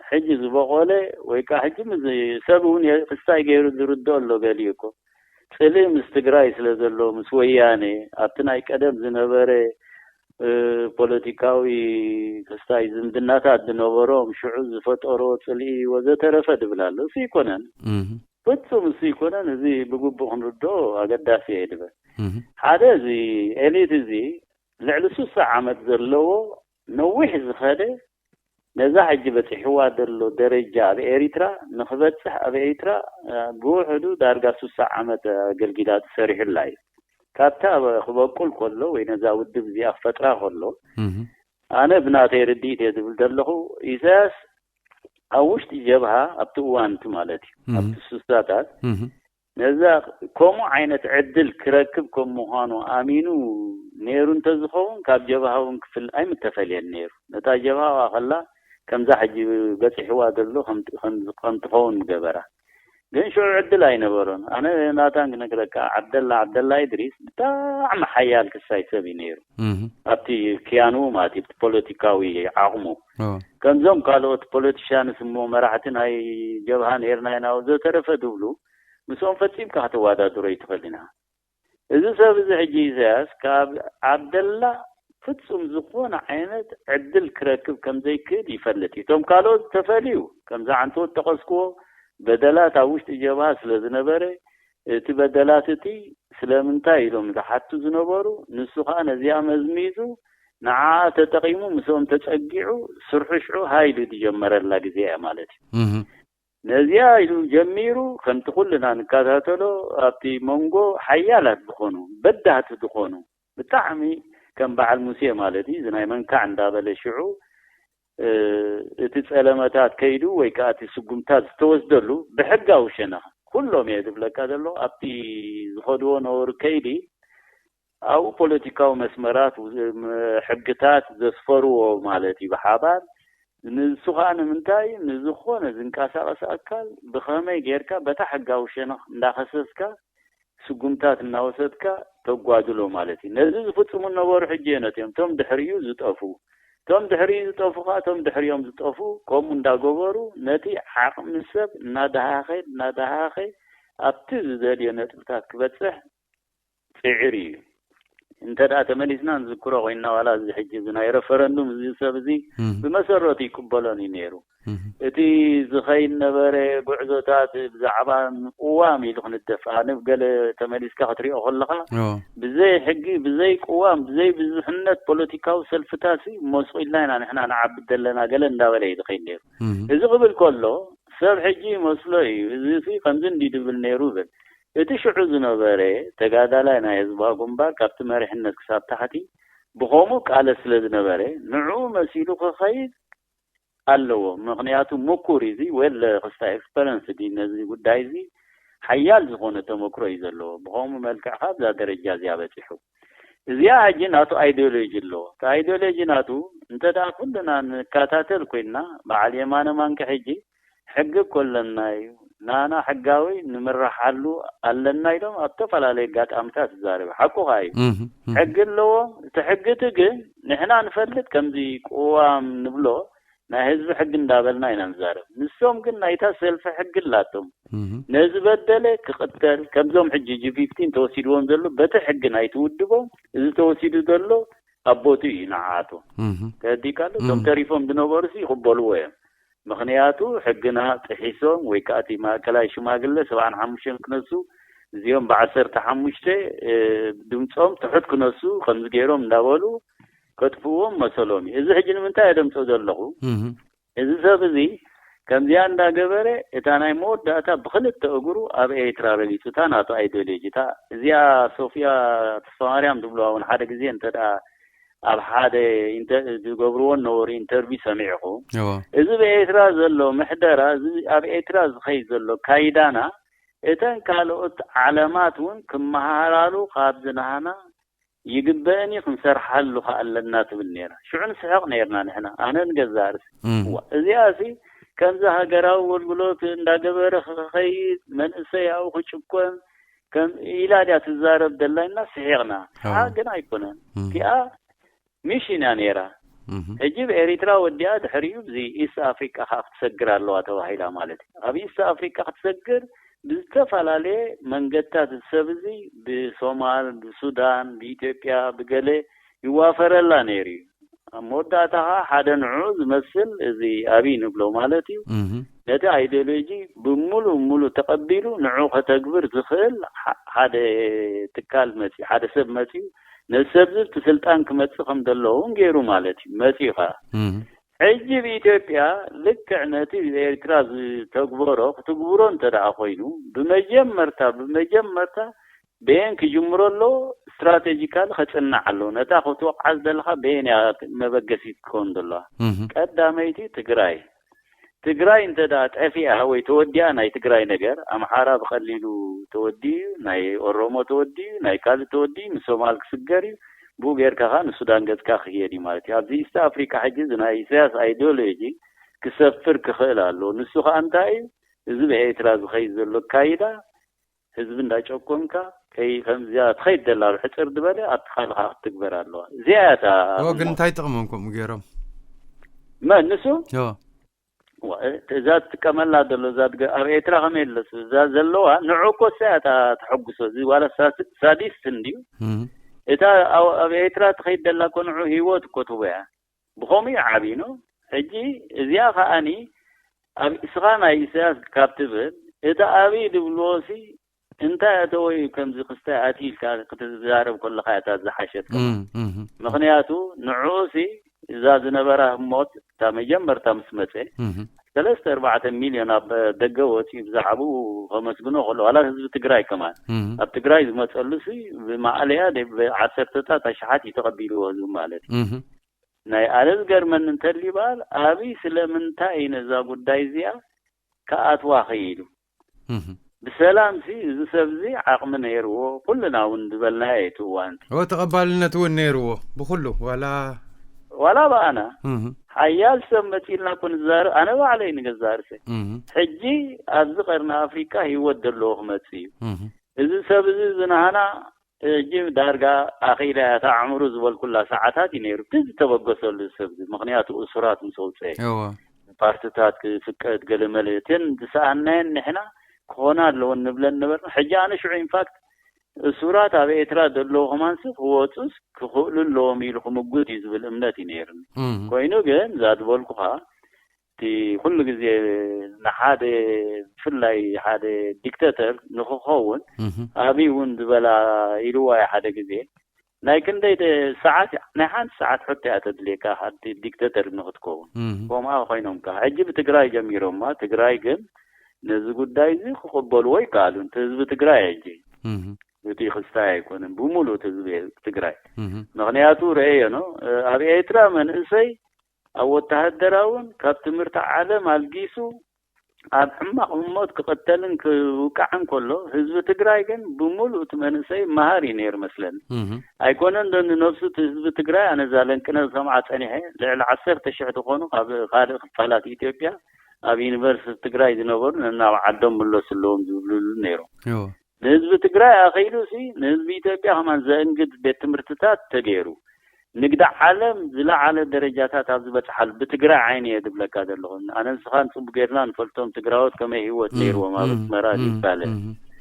ሕጂ ዝበቆለ ወይ ከዓ ሕጂ ምስ ሰብ እውን ክስታይ ገይሩ ዝርድኦ ኣሎ። ገሊኡ እኮ ፅልኢ ምስ ትግራይ ስለ ዘሎ፣ ምስ ወያኔ፣ ኣብቲ ናይ ቀደም ዝነበረ ፖለቲካዊ ክስታይ ዝምድናታት ዝነበሮም ሽዑ ዝፈጠሮ ፅልኢ ወዘተረፈ ድብል ኣሎ። እሱ ይኮነን፣ ፍፁም እሱ ይኮነን። እዚ ብግቡእ ክንርድኦ ኣገዳሲ እየ ድበል። ሓደ እዚ ኤሊት እዚ ልዕሊ ሱሳ ዓመት ዘለዎ ነዊሕ ዝኸደ ነዛ ሕጂ በፂሕዋ ዘሎ ደረጃ ኣብ ኤሪትራ ንክበፅሕ ኣብ ኤሪትራ ብውሕዱ ዳርጋ ሱሳ ዓመት ኣገልጊላ ተሰሪሑላ እዩ። ካብታ ክበቁል ከሎ ወይ ነዛ ውድብ እዚኣ ክፈጥራ ከሎ ኣነ ብናተይ ርድኢት እየ ዝብል ዘለኹ። ኢሳያስ ኣብ ውሽጢ ጀብሃ ኣብቲ እዋንቲ ማለት እዩ ኣብቲ ሱሳታት ነዛ ከምኡ ዓይነት ዕድል ክረክብ ከም ምዃኑ ኣሚኑ ነይሩ እንተዝኸውን ካብ ጀብሃ እውን ክፍል ኣይምተፈልየን ነይሩ። ነታ ጀብሃ ከላ ከምዛ ሕጂ በፂሕዋ ዘሎ ከም ትኸውን ምገበራ። ግን ሽዑ ዕድል ኣይነበሮን። ኣነ ናታን ክነግረካ፣ ዓብደላ ዓብደላ ኢድሪስ ብጣዕሚ ሓያል ክሳይ ሰብ እዩ ነይሩ። ኣብቲ ክያኑ ማለት እዩ፣ ኣብቲ ፖለቲካዊ ዓቕሙ ከምዞም ካልኦት ፖለቲሻንስ እሞ መራሕቲ ናይ ጀብሃ ነይርና ኢና ወዘተረፈ ድብሉ ምስኦም ፈጺምካ ከተወዳድሮ ኣይትኽእልን ኢኻ። እዚ ሰብ እዚ ሕጂ ኢሳያስ ካብ ዓብደላ ፍጹም ዝኾነ ዓይነት ዕድል ክረክብ ከም ዘይክእል ይፈልጥ እዩ። እቶም ካልኦት ተፈልዩ ከምዚ ዓንተወት ጠቐስክዎ በደላት ኣብ ውሽጢ ጀብሃ ስለ ዝነበረ እቲ በደላት እቲ ስለምንታይ ኢሎም ዝሓቱ ዝነበሩ ንሱ ከዓ ነዚኣ መዝሚዙ ንዓኣ ተጠቒሙ ምስኦም ተጸጊዑ ስርሑ ሽዑ ሃይሉ ዝጀመረላ ግዜ እያ ማለት እዩ። ነዚኣ ኢሉ ጀሚሩ ከምቲ ኩልና ንከታተሎ ኣብቲ መንጎ ሓያላት ዝኾኑ በዳህቲ ዝኾኑ ብጣዕሚ ከም በዓል ሙሴ ማለት እዩ እዚ ናይ መንካዕ እንዳበለ ሽዑ እቲ ጸለመታት ከይዱ ወይ ከዓ እቲ ስጉምታት ዝተወስደሉ ብሕጋዊ ሸነኽ ኩሎም እየ ዝብለካ ዘሎ ኣብቲ ዝኸድዎ ነበሩ ከይዲ ኣብኡ ፖለቲካዊ መስመራት ሕግታት ዘስፈርዎ ማለት እዩ ብሓባር ንሱ ከዓ ንምንታይ ንዝኾነ ዝንቀሳቐስ ኣካል ብኸመይ ጌርካ በታ ሕጋዊ ሸነኽ እንዳኸሰስካ ስጉምታት እናወሰድካ ተጓድሎ ማለት እዩ። ነዚ ዝፍፅሙ ነበሩ ሕጂ የነትዮም እቶም ድሕሪኡ ዝጠፉ እቶም ድሕሪኡ ዝጠፉ ከዓ እቶም ድሕሪኦም ዝጠፉ ከምኡ እንዳገበሩ ነቲ ዓቕሚ ሰብ እናደሃኸ እናደሃኸ ኣብቲ ዝደልዮ ነጥብታት ክበፅሕ ፅዕር እዩ። እንተ ደኣ ተመሊስና ንዝክሮ ኮይና ዋላ እዚ ሕጂ እዚ ናይ ረፈረንዱም እዚ ሰብ እዚ ብመሰረቱ ይቅበሎን እዩ ነይሩ። እቲ ዝኸይድ ነበረ ጉዕዞታት ብዛዕባ ምቅዋም ኢሉ ክንደፍ ኣነ ገለ ተመሊስካ ክትሪኦ ከለካ ብዘይ ሕጊ ብዘይ ቅዋም ብዘይ ብዙሕነት ፖለቲካዊ ሰልፍታት ሞስቁ ኢልና ኢና ንሕና ንዓብድ ዘለና ገለ እንዳበለ እዩ ዝኸይድ ነይሩ። እዚ ክብል ከሎ ሰብ ሕጂ ይመስሎ እዩ እዚ ከምዚ እንዲ ድብል ነይሩ ይብል። እቲ ሽዑ ዝነበረ ተጋዳላይ ናይ ህዝባዊ ግንባር ካብቲ መሪሕነት ክሳብ ታሕቲ ብኸምኡ ቃለስ ስለ ዝነበረ ንዕኡ መሲሉ ክኸይድ ኣለዎ። ምኽንያቱ ምኩር እዚ ወለ ክስታ ኤክስፐረንስ ዲ ነዚ ጉዳይ እዚ ሓያል ዝኾነ ተመክሮ እዩ ዘለዎ። ብኸምኡ መልክዕ ካብዛ ደረጃ እዚኣ በፂሑ እዚኣ ሕጂ ናቱ ኣይዲዮሎጂ ኣለዎ። እቲ ኣይዲዮሎጂ ናቱ እንተ ደኣ ኩልና ንከታተል ኮይንና በዓል የማነ ማንኪ ሕጂ ሕጊ እኮ ኣለና እዩ ናና ሕጋዊ ንምራሓሉ ኣለና ኢሎም ኣብ ዝተፈላለዩ ኣጋጣምታት ይዛረቡ ሓቁ ከዓ እዩ። ሕጊ ኣለዎም። እቲ ሕጊ እቲ ግን ንሕና ንፈልጥ ከምዚ ቅዋም ንብሎ ናይ ህዝቢ ሕጊ እንዳበልና ኢና ንዛረብ። ንሶም ግን ናይታ ሰልፊ ሕጊ ኣላቶም። ነዚ በደለ ክቕተል ከምዞም ሕጂ ጂ ፊፍቲን ተወሲድዎም ዘሎ በቲ ሕጊ ናይቲ ውድቦም እዚ ተወሲዱ ዘሎ ኣብ ቦትኡ እዩ ንዓኣቶም። ተረዲእካ ኣሎ? እቶም ተሪፎም ዝነበሩ ሲ ይቕበልዎ እዮም። ምኽንያቱ ሕግና ጥሒሶም ወይ ከዓ እቲ ማእከላይ ሽማግለ ሰብዓን ሓሙሽተን ክነሱ እዚኦም ብዓሰርተ ሓሙሽተ ድምፆም ትሑት ክነሱ ከምዚ ገይሮም እንዳበሉ ከጥፍዎም መሰሎም እዩ። እዚ ሕጂ ንምንታይ የደምፆ ዘለኹ? እዚ ሰብ እዚ ከምዚኣ እንዳገበረ እታ ናይ መወዳእታ ብክልተ እግሩ ኣብ ኤርትራ ረጊፁ እታ ናቱ ኣይዲዮሎጂ እታ እዚኣ ሶፍያ ተስፋማርያም ዝብልዋ እውን ሓደ ግዜ እንተ ደኣ ኣብ ሓደ ዝገብርዎ ነበሩ ኢንተርቪ ሰሚዕኹ። እዚ ብኤርትራ ዘሎ ምሕደራ እዚ ኣብ ኤርትራ ዝኸይድ ዘሎ ካይዳና እተን ካልኦት ዓለማት እውን ክመሃራሉ ካብ ዝናሃና ይግበእን እዩ፣ ክንሰርሓሉ ከ ኣለና ትብል ነይራ። ሽዑ ንስሕቕ ነይርና ንሕና፣ ኣነ ንገዛእ ርእሲ። እም። እዋ፣ እዚኣ ሲ ከምዚ ሃገራዊ ኣገልግሎት እንዳገበረ ክኸይድ፣ መንእሰይ ኣብኡ ክጭቆን ከም ኢላ ድያ ትዛረብ ደላ ኢልና ስሒቕና። ንዓ ኣዎ። ግን ኣይኮነን። እም። እቲኣ ሚሽን እያ ነይራ። እም። ሕጂ ብኤሪትራ ወዲኣ ድሕሪኡ ብዚ ኢስት ኣፍሪቃ ከዓ ክትሰግር ኣለዋ ተባሂላ ማለት እዩ። ኣብ ኢስት ኣፍሪቃ ክትሰግር ብዝተፈላለየ መንገድታት እዚ ሰብ እዚ ብሶማል፣ ብሱዳን፣ ብኢትዮጵያ፣ ብገለ ይዋፈረላ ነይሩ እዩ። ኣብ መወዳእታ ከዓ ሓደ ንዕኡ ዝመስል እዚ ኣብይ ንብሎ ማለት እዩ። እም። ነቲ ኣይዲዮሎጂ ብምሉእ ምሉእ ተቐቢሉ ንዕኡ ከተግብር ዝኽእል ሓ-፣ ሓደ ትካል መፅዩ፣ ሓደ ሰብ መፅዩ፣ ነዚ ሰብ እዚ እቲ ስልጣን ክመፅእ ከም ዘለዎ እውን ገይሩ ማለት እዩ። መፅዩ ከዓ እም። ሕጂ ብኢትዮጵያ ልክዕ ነቲ ኤርትራ ዝተግበሮ ክትግብሮ እንተ ደኣ ኮይኑ፣ ብመጀመርታ፣ ብመጀመርታ በየን ክጅምሮ ኣለዎ? ስትራቴጂካሊ ከጽናዕ ኣለዎ። ነታ ክትወቕዓ ዝደለኻ በየን እያ መበገሲት ትኸውን ዘለዋ? እህ። ቀዳመይቲ ትግራይ። ትግራይ እንተ ደኣ ጠፊኣ ወይ ተወዲኣ ናይ ትግራይ ነገር፣ ኣምሓራ ብቐሊሉ ተወዲኡ፣ ናይ ኦሮሞ ተወዲኡ፣ ናይ ካልእ ተወዲኡ፣ ንሶማል ክስገር እዩ። ብኡ ጌርካ ኸኣ ንሱዳን ገጽካ ክየድ እዩ ማለት እዩ። ኣብዚ ኢስት ኣፍሪቃ ሕጂ እዚ ናይ ኢሳያስ ኣይዲዮሎጂ ክሰፍር ክኽእል ኣለዎ። ንሱ ኸኣ እንታይ እዩ? እዚ ብኤርትራ ዝኸይድ ዘሎ ኣካይዳ፣ ህዝቢ እንዳጨቆንካ፣ ከይ-፣ ከምዚኣ ትኸይድ ዘላ ሕጽር ዝበለ ኣብቲ ካልኻ ክትግበር ኣለዋ። እዚኣ እያ እታ እሞ ግን እሞ። እንታይ ጥቕሞም ከምኡ ገይሮም? መን ንሱ? እዎ። ዋ-፣ እዛ ትጥቀመላ ዘሎ እዛ ድገ-፣ ኣብ ኤርትራ ከመይ ኣለስ? እዛ ዘለዋ ንዑ እኮ እሳ እያ እታ ተሐጉሶ። እዚ ዋላ ሳ-፣ ሳዲስት እንድዩ። እም። እታ ኣብ፣ ኣብ ኤርትራ ትኸይድ ዘላ እኮ ንዑ ህይወት እኮ ትህቦ እያ። ብኸምኡ እዩ ዓብዩ ነው። ሕጂ እዚኣ ከኣኒ ኣብ እስኻ ናይ ኢሳያስ ካብ ትብል፣ እቲ ኣብይ ዝብልዎ ሲ እንታይ ኣተወ እዩ ከምዚ ክስታይ ኣትዩ ኢልካ ክትዛረብ ከለኻ እያ እታ ዝሓሸት ከማን። እም፣ እም፣ ምኽንያቱ ንዕኡ ሲ እዛ ዝነበራ ህሞት እታ መጀመርታ ምስ መጸ እም። ሰለስተ ኣርባዕተ ሚልዮን ኣብ ደገ ወጺኡ ብዛዕባኡ ከመስግኖ ከሎ ዋላ ህዝቢ ትግራይ ከማን እም። ኣብ ትግራይ ዝመጸሉ ሲ ብማእለያ ደ-፣ ብዓሰርተታት ኣሽሓት እዩ ተቐቢልዎ ህዝቢ ማለት እዩ። እም። ናይ ኣነ ዝገርመኒ እንተልዩ በሃል ኣብይ ስለምንታይ እዩ ነዛ ጉዳይ እዚኣ ክኣትዋ ኽኢሉ? እህ። ብሰላም ሲ እዚ ሰብ እዚ ዓቕሚ ነይርዎ፣ ኩልና እውን ዝበልናዮ እቲ እዋን እቲ። እዎ፣ ተቐባልነት እውን ነይርዎ ብኹሉ፣ ዋላ ዋላ ብኣና እህ። ሓያል ሰብ መፂልና እኮ ንዛረብ፣ ኣነ ባዕለይ ንገዛእ ርእሰይ። እህ። ሕጂ ኣብዚ ቀርኒ ኣፍሪቃ ህይወት ዘለዎ ክመፅእ እዩ። እህ። እዚ ሰብ እዚ ዝናህና ሕጂ ዳርጋ ኣኺላ እያ፣ እታ ኣዕምሩ ዝበልኩላ ሰዓታት እዩ ነይሩ። እቲ ዝተበገሰሉ ሰብ እዚ፣ ምኽንያቱ እሱራት ምስ ኣውፅአ። እወ። ፓርትታት ክፍቀድ ገለመለ፣ እተን ዝሰኣናየን ንሕና ክኾና ኣለወን ንብለን ነበርና። ሕጂ ኣነ ሽዑ ኢንፋክት እሱራት ኣብ ኤርትራ ዘለዉ ከማንሲ ክወፁስ ክኽእሉ ኣለዎም ኢሉ ክምጉት እዩ ዝብል እምነት እዩ ነይሩኒ። እም። ኮይኑ ግን እዛ ዝበልኩኻ እቲ ኩሉ ግዜ ንሓደ ብፍላይ ሓደ ዲክተተር ንክኸውን እህ። ኣብይ እውን ዝበላ ኢልዋ እዩ ሓደ ግዜ። ናይ ክንደይ ደ-፣ ሰዓት፣ ናይ ሓንቲ ሰዓት ሕቶ እያ ተድልየካ ሓንቲ ዲክተተር ንክትከውን። እህ። ከምኣ ኮይኖም ከ ሕጂ ብትግራይ ጀሚሮማ። ትግራይ ግን ነዚ ጉዳይ እዚ ክቕበልዎ ይከኣሉ። እቲ ህዝቢ ትግራይ ሕጂ እህ። እቲ ክስታይ ኣይኮነን፣ ብምሉእ እቲ ህዝቢ ትግራይ። እህ። ምኽንያቱ ረእዮ ነው። ኣብ ኤርትራ መንእሰይ ኣብ ወተሃደራውን ካብ ትምህርቲ ዓለም ኣልጊሱ ኣብ ሕማቕ ህሞት ክቕተልን ክውቃዕን ከሎ፣ ህዝቢ ትግራይ ግን ብምሉእ እቲ መንእሰይ መሃር እዩ ነይሩ መስለኒ። እህ። ኣይኮነን ዶ ንነብሱ እቲ ህዝቢ ትግራይ፣ ኣነ እዛ ለንቅነ ዝሰምዓ ጸኒሐ፣ ልዕሊ ዓሰርተ ሽሕ ዝኾኑ ካብ ካልእ ክፋላት ኢትዮጵያ ኣብ ዩኒቨርሲቲ ትግራይ ዝነበሩ ነናብ ዓዶም ምለሱ ኣለዎም ዝብልሉ ነይሮም። እዎ። ንህዝቢ ትግራይ ኣኺሉ ሲ ንህዝቢ ኢትዮጵያ ከማን ዘእንግድ ቤት ትምህርትታት ተገይሩ። ንግዲ ዓለም ዝለዓለ ደረጃታት ኣብ ዝበፅሓሉ ብትግራይ ዓይኒ እየ ዝብለካ ዘለኹ። ኣነ ንስኻን ፅቡቅ ጌርና ንፈልጦም ትግራዎት ከመይ ህይወት እም፣ ነይርዎም ኣብ እም፣ ኣስመራ እም፣ ይባለ። እም፣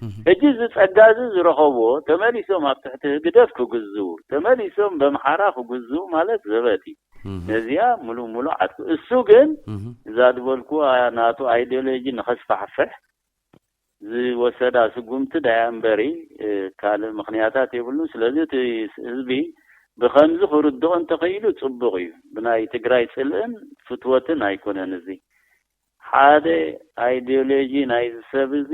እም። ሕጂ እዚ ጸጋ እዚ ዝረኸብዎ ተመሊሶም ኣብ ትሕቲ ህግደፍ ክግዝኡ፣ ተመሊሶም በምሓራ ክግዝኡ ማለት ዘበት እዩ። እም። ነዚኣ ሙሉእ ሙሉእ ዓድኩ። እሱ ግን እም። እዛ ዝበልኩዋ ናቱ ኣይዲዮሎጂ ንኸስፋሕፍሕ ዝወሰዳ ስጉምቲ ዳያ እምበሪ፣ እ፣ ካልእ ምኽንያታት የብሉን። ስለዚ እቲ ህዝቢ ብኸምዚ ክርድኦ እንተኽኢሉ ጽቡቕ እዩ። ብናይ ትግራይ ጽልእን ፍትወትን ኣይኮነን እዚ። ሓደ ኣይዲዮሎጂ ናይዚ ሰብ እዚ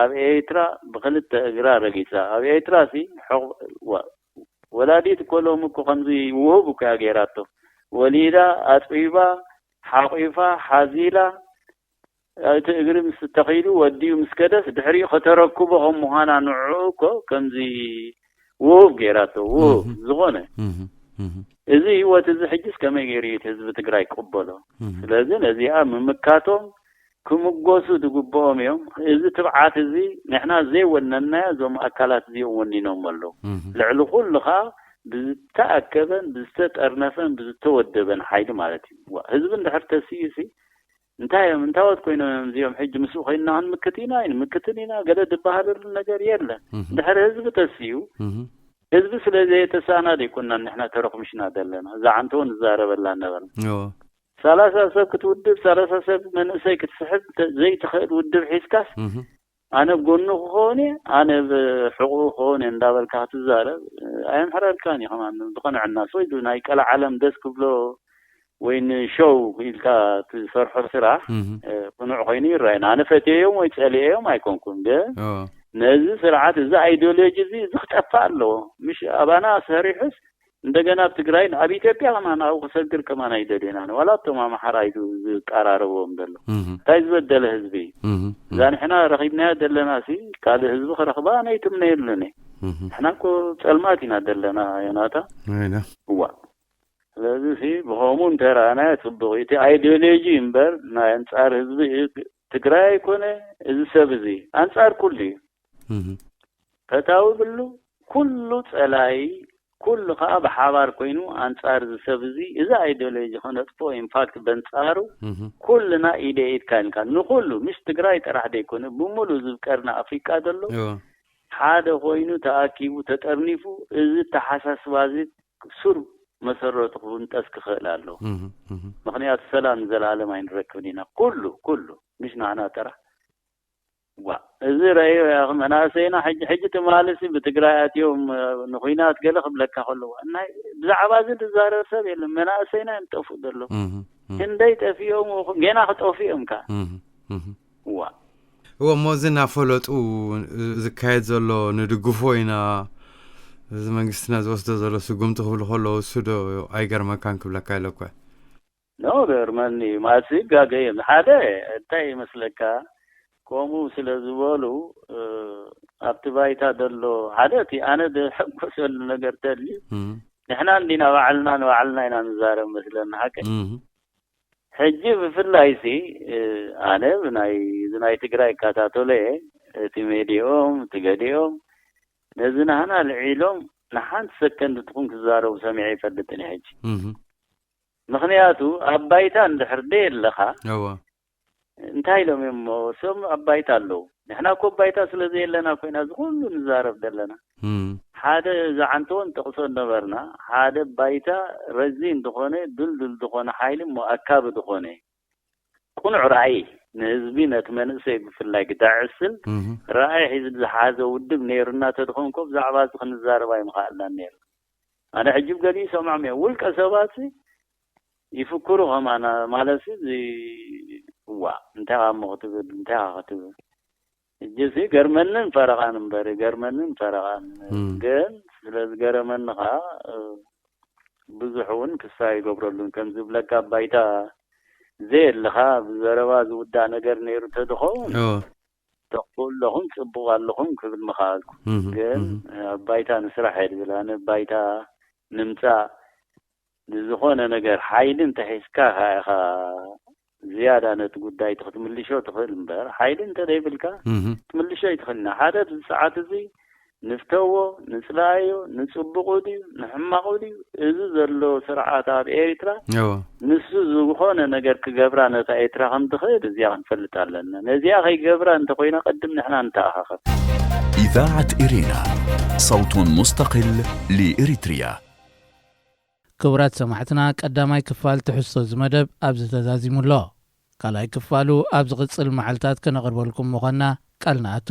ኣብ ኤርትራ ብኽልተ እግራ ረጊጻ። ኣብ ኤርትራ ሲ ሕቕ-፣ ወ-፣ ወላዲት እኮ ሎሚ እኮ ከምዚ ውሁብ እኮ እያ ገይራቶ። ወሊዳ፣ ኣጥቢባ፣ ሓቂፋ፣ ሓዚላ፣ እቲ እግሪ ምስ ተኺሉ ወዲኡ ምስ ከደስ ድሕሪኡ ከተረክቦ ከም ምዃና ንዕኡ እኮ ከምዚ ውብ ገይራቶ ውብ እህ። ዝኾነ እህ፣ እህ፣ እዚ ህይወት እዚ ሕጅስ ከመይ ገይሩ እዩ እቲ ህዝቢ ትግራይ ክቕበሎ? እህ። ስለዚ ነዚኣ ምምካቶም ክምጎሱ ዝግብኦም እዮም። እዚ ትብዓት እዚ ንሕና ዘይወነንናዮ እዞም ኣካላት እዚኦም ወኒኖም ኣለዉ። እህ። ልዕሊ ኩሉ ከዓ ብዝተኣከበን ብዝተጠርነፈን ብዝተወደበን ሓይሊ ማለት እዩ። ዋ፣ ህዝቢ እንድሕር ተስዩሲ እንታይ እዮም እንታወት ኮይኖም እዮም እዚኦም? ሕጂ ምስኡ ኮይንና ክንምክት ኢና ኣይንምክትን ኢና ገለ ዝበሃለሉ ነገር የለን። እህ። እንድሕር ህዝቢ ተስዩ እህ። ህዝቢ ስለ ዘየተሳና ዘይኮናን ንሕና ተረኽምሽና ዘለና። እዛ ዓንተ እውን ንዛረበላ ነበርና። እዎ። ሰላሳ ሰብ ክትውድብ ሰላሳ ሰብ መንእሰይ ክትስሕብ ተ- ዘይትኽእል ውድብ ሒዝካስ እህ። ኣነ ብጎኑ ክኸውን እየ ኣነ ብሕቑኡ ክኸውን እየ እንዳበልካ ክትዛረብ ኣየምሕረልካን እዩ። ከማን ብቕንዕናስ ወይ ናይ ቀልዓለም ደስ ክብሎ ወይ ንሾው ኢልካ ትሰርሖ ስራሕ እህ። እ፣ ቅኑዕ ኮይኑ ይረኣየና። ኣነ ፈትየዮም ወይ ጸሊኤዮም ኣይኮንኩን፣ ግን እዎ። ነዚ ስርዓት እዚ ኣይዲዮሎጂ እዚ እዚ ክጠፍእ ኣለዎ። ምሽ ኣባና ሰሪሑስ እንደገና ኣብ ትግራይን ኣብ ኢትዮጵያ ከማን ኣብኡ ክሰግር ከማን ኣይደልየናን። ዋላ እቶም ኣምሓራ እዩ ዝቀራረብዎም ዘሎ። እህ። እንታይ ዝበደለ ህዝቢ እዩ? እህ። እዛ ንሕና ረኺብናያ ዘለና ሲ ካልእ ህዝቢ ክረኽባ ነይትምነየሉን እየ። እህ። ንሕና እኮ ጸልማት ኢና ዘለና ዮናታ። ወይና። እዋ ስለዚ ሲ ብኸምኡ እንተረኣናዮ ጽቡቕ እዩ። እቲ ኣይዲዮሎጂ እምበር ናይ ኣንጻር ህዝቢ ትግራይ ኣይኮነ። እዚ ሰብ እዚ ኣንጻር ኩሉ እዩ። እህ። ፈታዊ ብሉ ኩሉ ጸላይ ኩሉ ከዓ ብሓባር ኮይኑ ኣንጻር እዚ ሰብ እዚ እዚ ኣይዲዮሎጂ ከነጥፎ ኢንፋክት በንጻሩ እህ። ኩልና ኢደ ኢድካ ኢልካ ንኩሉ ምሽ ትግራይ ጥራሕ ዘይኮነ ብምሉእ ዝብቀርና ኣፍሪቃ ዘሎ እዎ። ሓደ ኮይኑ ተኣኪቡ ተጠርኒፉ እዚ ተሓሳስባ እዚ ሱር መሰረቱ ክብንጠስ ክኽእል ኣለዎ። እህ፣ እህ። ምኽንያቱ ሰላም ንዘለኣለም ኣይንረክብን ኢና። ኩሉ ኩሉ ምሽ ንዓና ጥራሕ ዋ እዚ ረእዮ ያኺ መናእሰይና ሕጂ ሕጂ ትማልሲ ብትግራይ ኣትዮም እ፣ ንኹናት ገለ ክብለካ ከለዎ ናይ ብዛዕባ እዚ ዝዛረብ ሰብ የለን። መናእሰይና እዮም ጠፍኡ ዘለዉ። እህ፣ እህ። ክንደይ ጠፊኦም ይኹን ገና ክጠፍኡ እዮም ከ እህ፣ እህ። ዋ እዎ እሞ እዚ እናፈለጡ ዝካየድ ዘሎ ንድግፎ ኢና እዚ መንግስትና ዝወስዶ ዘሎ ስጉምቲ ክብሉ ከለዉ እሱ ዶ ኣይገርመካን ክብለካ ኢለ እኮ ኖ ገርመኒ ማሲ ጋገ እዮም ሓደ እንታይ ይመስለካ ከምኡ ስለ ዝበሉ እ፣ ኣብቲ ባይታ ዘሎ ሓደ እቲ ኣነ ዝሕጎሰሉ ነገር ተልዩ እም፣ ንሕና እንዲና ባዕልና ንባዕልና ኢና ንዛረብ መስለኒ ሓቀ እም፣ ሕጂ ብፍላይ ሲ እ፣ ኣነ ብናይ እዚ ናይ ትግራይ ይከታተሎ እየ እቲ ሜድኦም እቲ ገዲኦም ነዚ ናህና ልዒሎም ንሓንቲ ሰከንድ ትኹን ክዛረቡ ሰሚዐ ይፈልጥን እየ ሕጂ እም፣ ምኽንያቱ ኣብ ባይታ እንድሕር ደየለኻ እዎ እንታይ ኢሎም እዮም እሞ እሶም ኣብ ባይታ ኣለዉ ንሕና እኮ ኣብ ባይታ ስለ ዘየለና ኮይና እዚ ኩሉ ንዛረብ ዘለና እም፣ ሓደ ዝዓንተዎ ንጠቕሶ ነበርና ሓደ ባይታ ረዚን ዝኾነ ድልዱል ዝኾነ ሓይሊ እሞ ኣካቢ ዝኾነ ቁኑዕ ራእይ ንህዝቢ ነቲ መንእሰይ ብፍላይ ግዳዕስል እም፣ ራእይ ሒዙ ዝሓዘ ውድብ ነይሩና ተድኾንኮ ብዛዕባ እዚ ክንዛረብ ኣይምኽኣልናን ነይሩ ኣነ ሕጂ ገሊኡ ይሰምዖም እዮም ውልቀ ሰባት ይፍክሩ ከማና ማለት እዚ እዋ እንታይ እሞ ክትብል እንታይ ክትብል እጅሲ ገርመንን ፈረቓን እምበር ገርመንን ፈረቓን እም። ግን ስለ ዝገረመኒ ከዓ ብዙሕ እውን ክሳ ይገብረሉን ከም ዝብለካ ባይታ ዘየለኻ ብዘረባ ዝውዳእ ነገር ነይሩ ተድኸውን እዎ ተኽፉ ኣለኹም ፅቡቕ ኣለኹም ክብል ምኽኣልኩ እም፣ ግን እም፣ ኣብ ባይታ ንስራሕ እየ ዝብል ኣነ ባይታ ንምፃእ ንዝኾነ ነገር ሓይሊ እንተሒዝካ ከዓ ኢኻ ዝያዳ ነቲ ጉዳይ እቲ ክትምልሾ ትኽእል እምበር ሓይሊ እንተዘይብልካ እም፣ ትምልሾ ኣይትኽእልና ሓደ ኣብዚ ሰዓት እዚ ንፍተዎ ንፅላኣዮ ንፅቡቑ ድዩ ንሕማቑ ድዩ እዚ ዘሎ ስርዓት ኣብ ኤርትራ እዎ ንሱ ዝኾነ ነገር ክገብራ ነታ ኤርትራ ከም ትኽእል እዚኣ ክንፈልጥ ኣለና ነዚኣ ከይገብራ እንተኮይና ቅድም ንሕና ንተኣኻኸብ إذاعة إرينا، صوت مستقل لإريتريا. ክቡራት ሰማዕትና ቀዳማይ ክፋል ትሕዝቶ እዚ መደብ ኣብዚ ተዛዚሙ ኣሎ። ካልኣይ ክፋሉ ኣብ ዝቕጽል መዓልታት ከነቕርበልኩም ምዃንና ቃል ንኣቱ።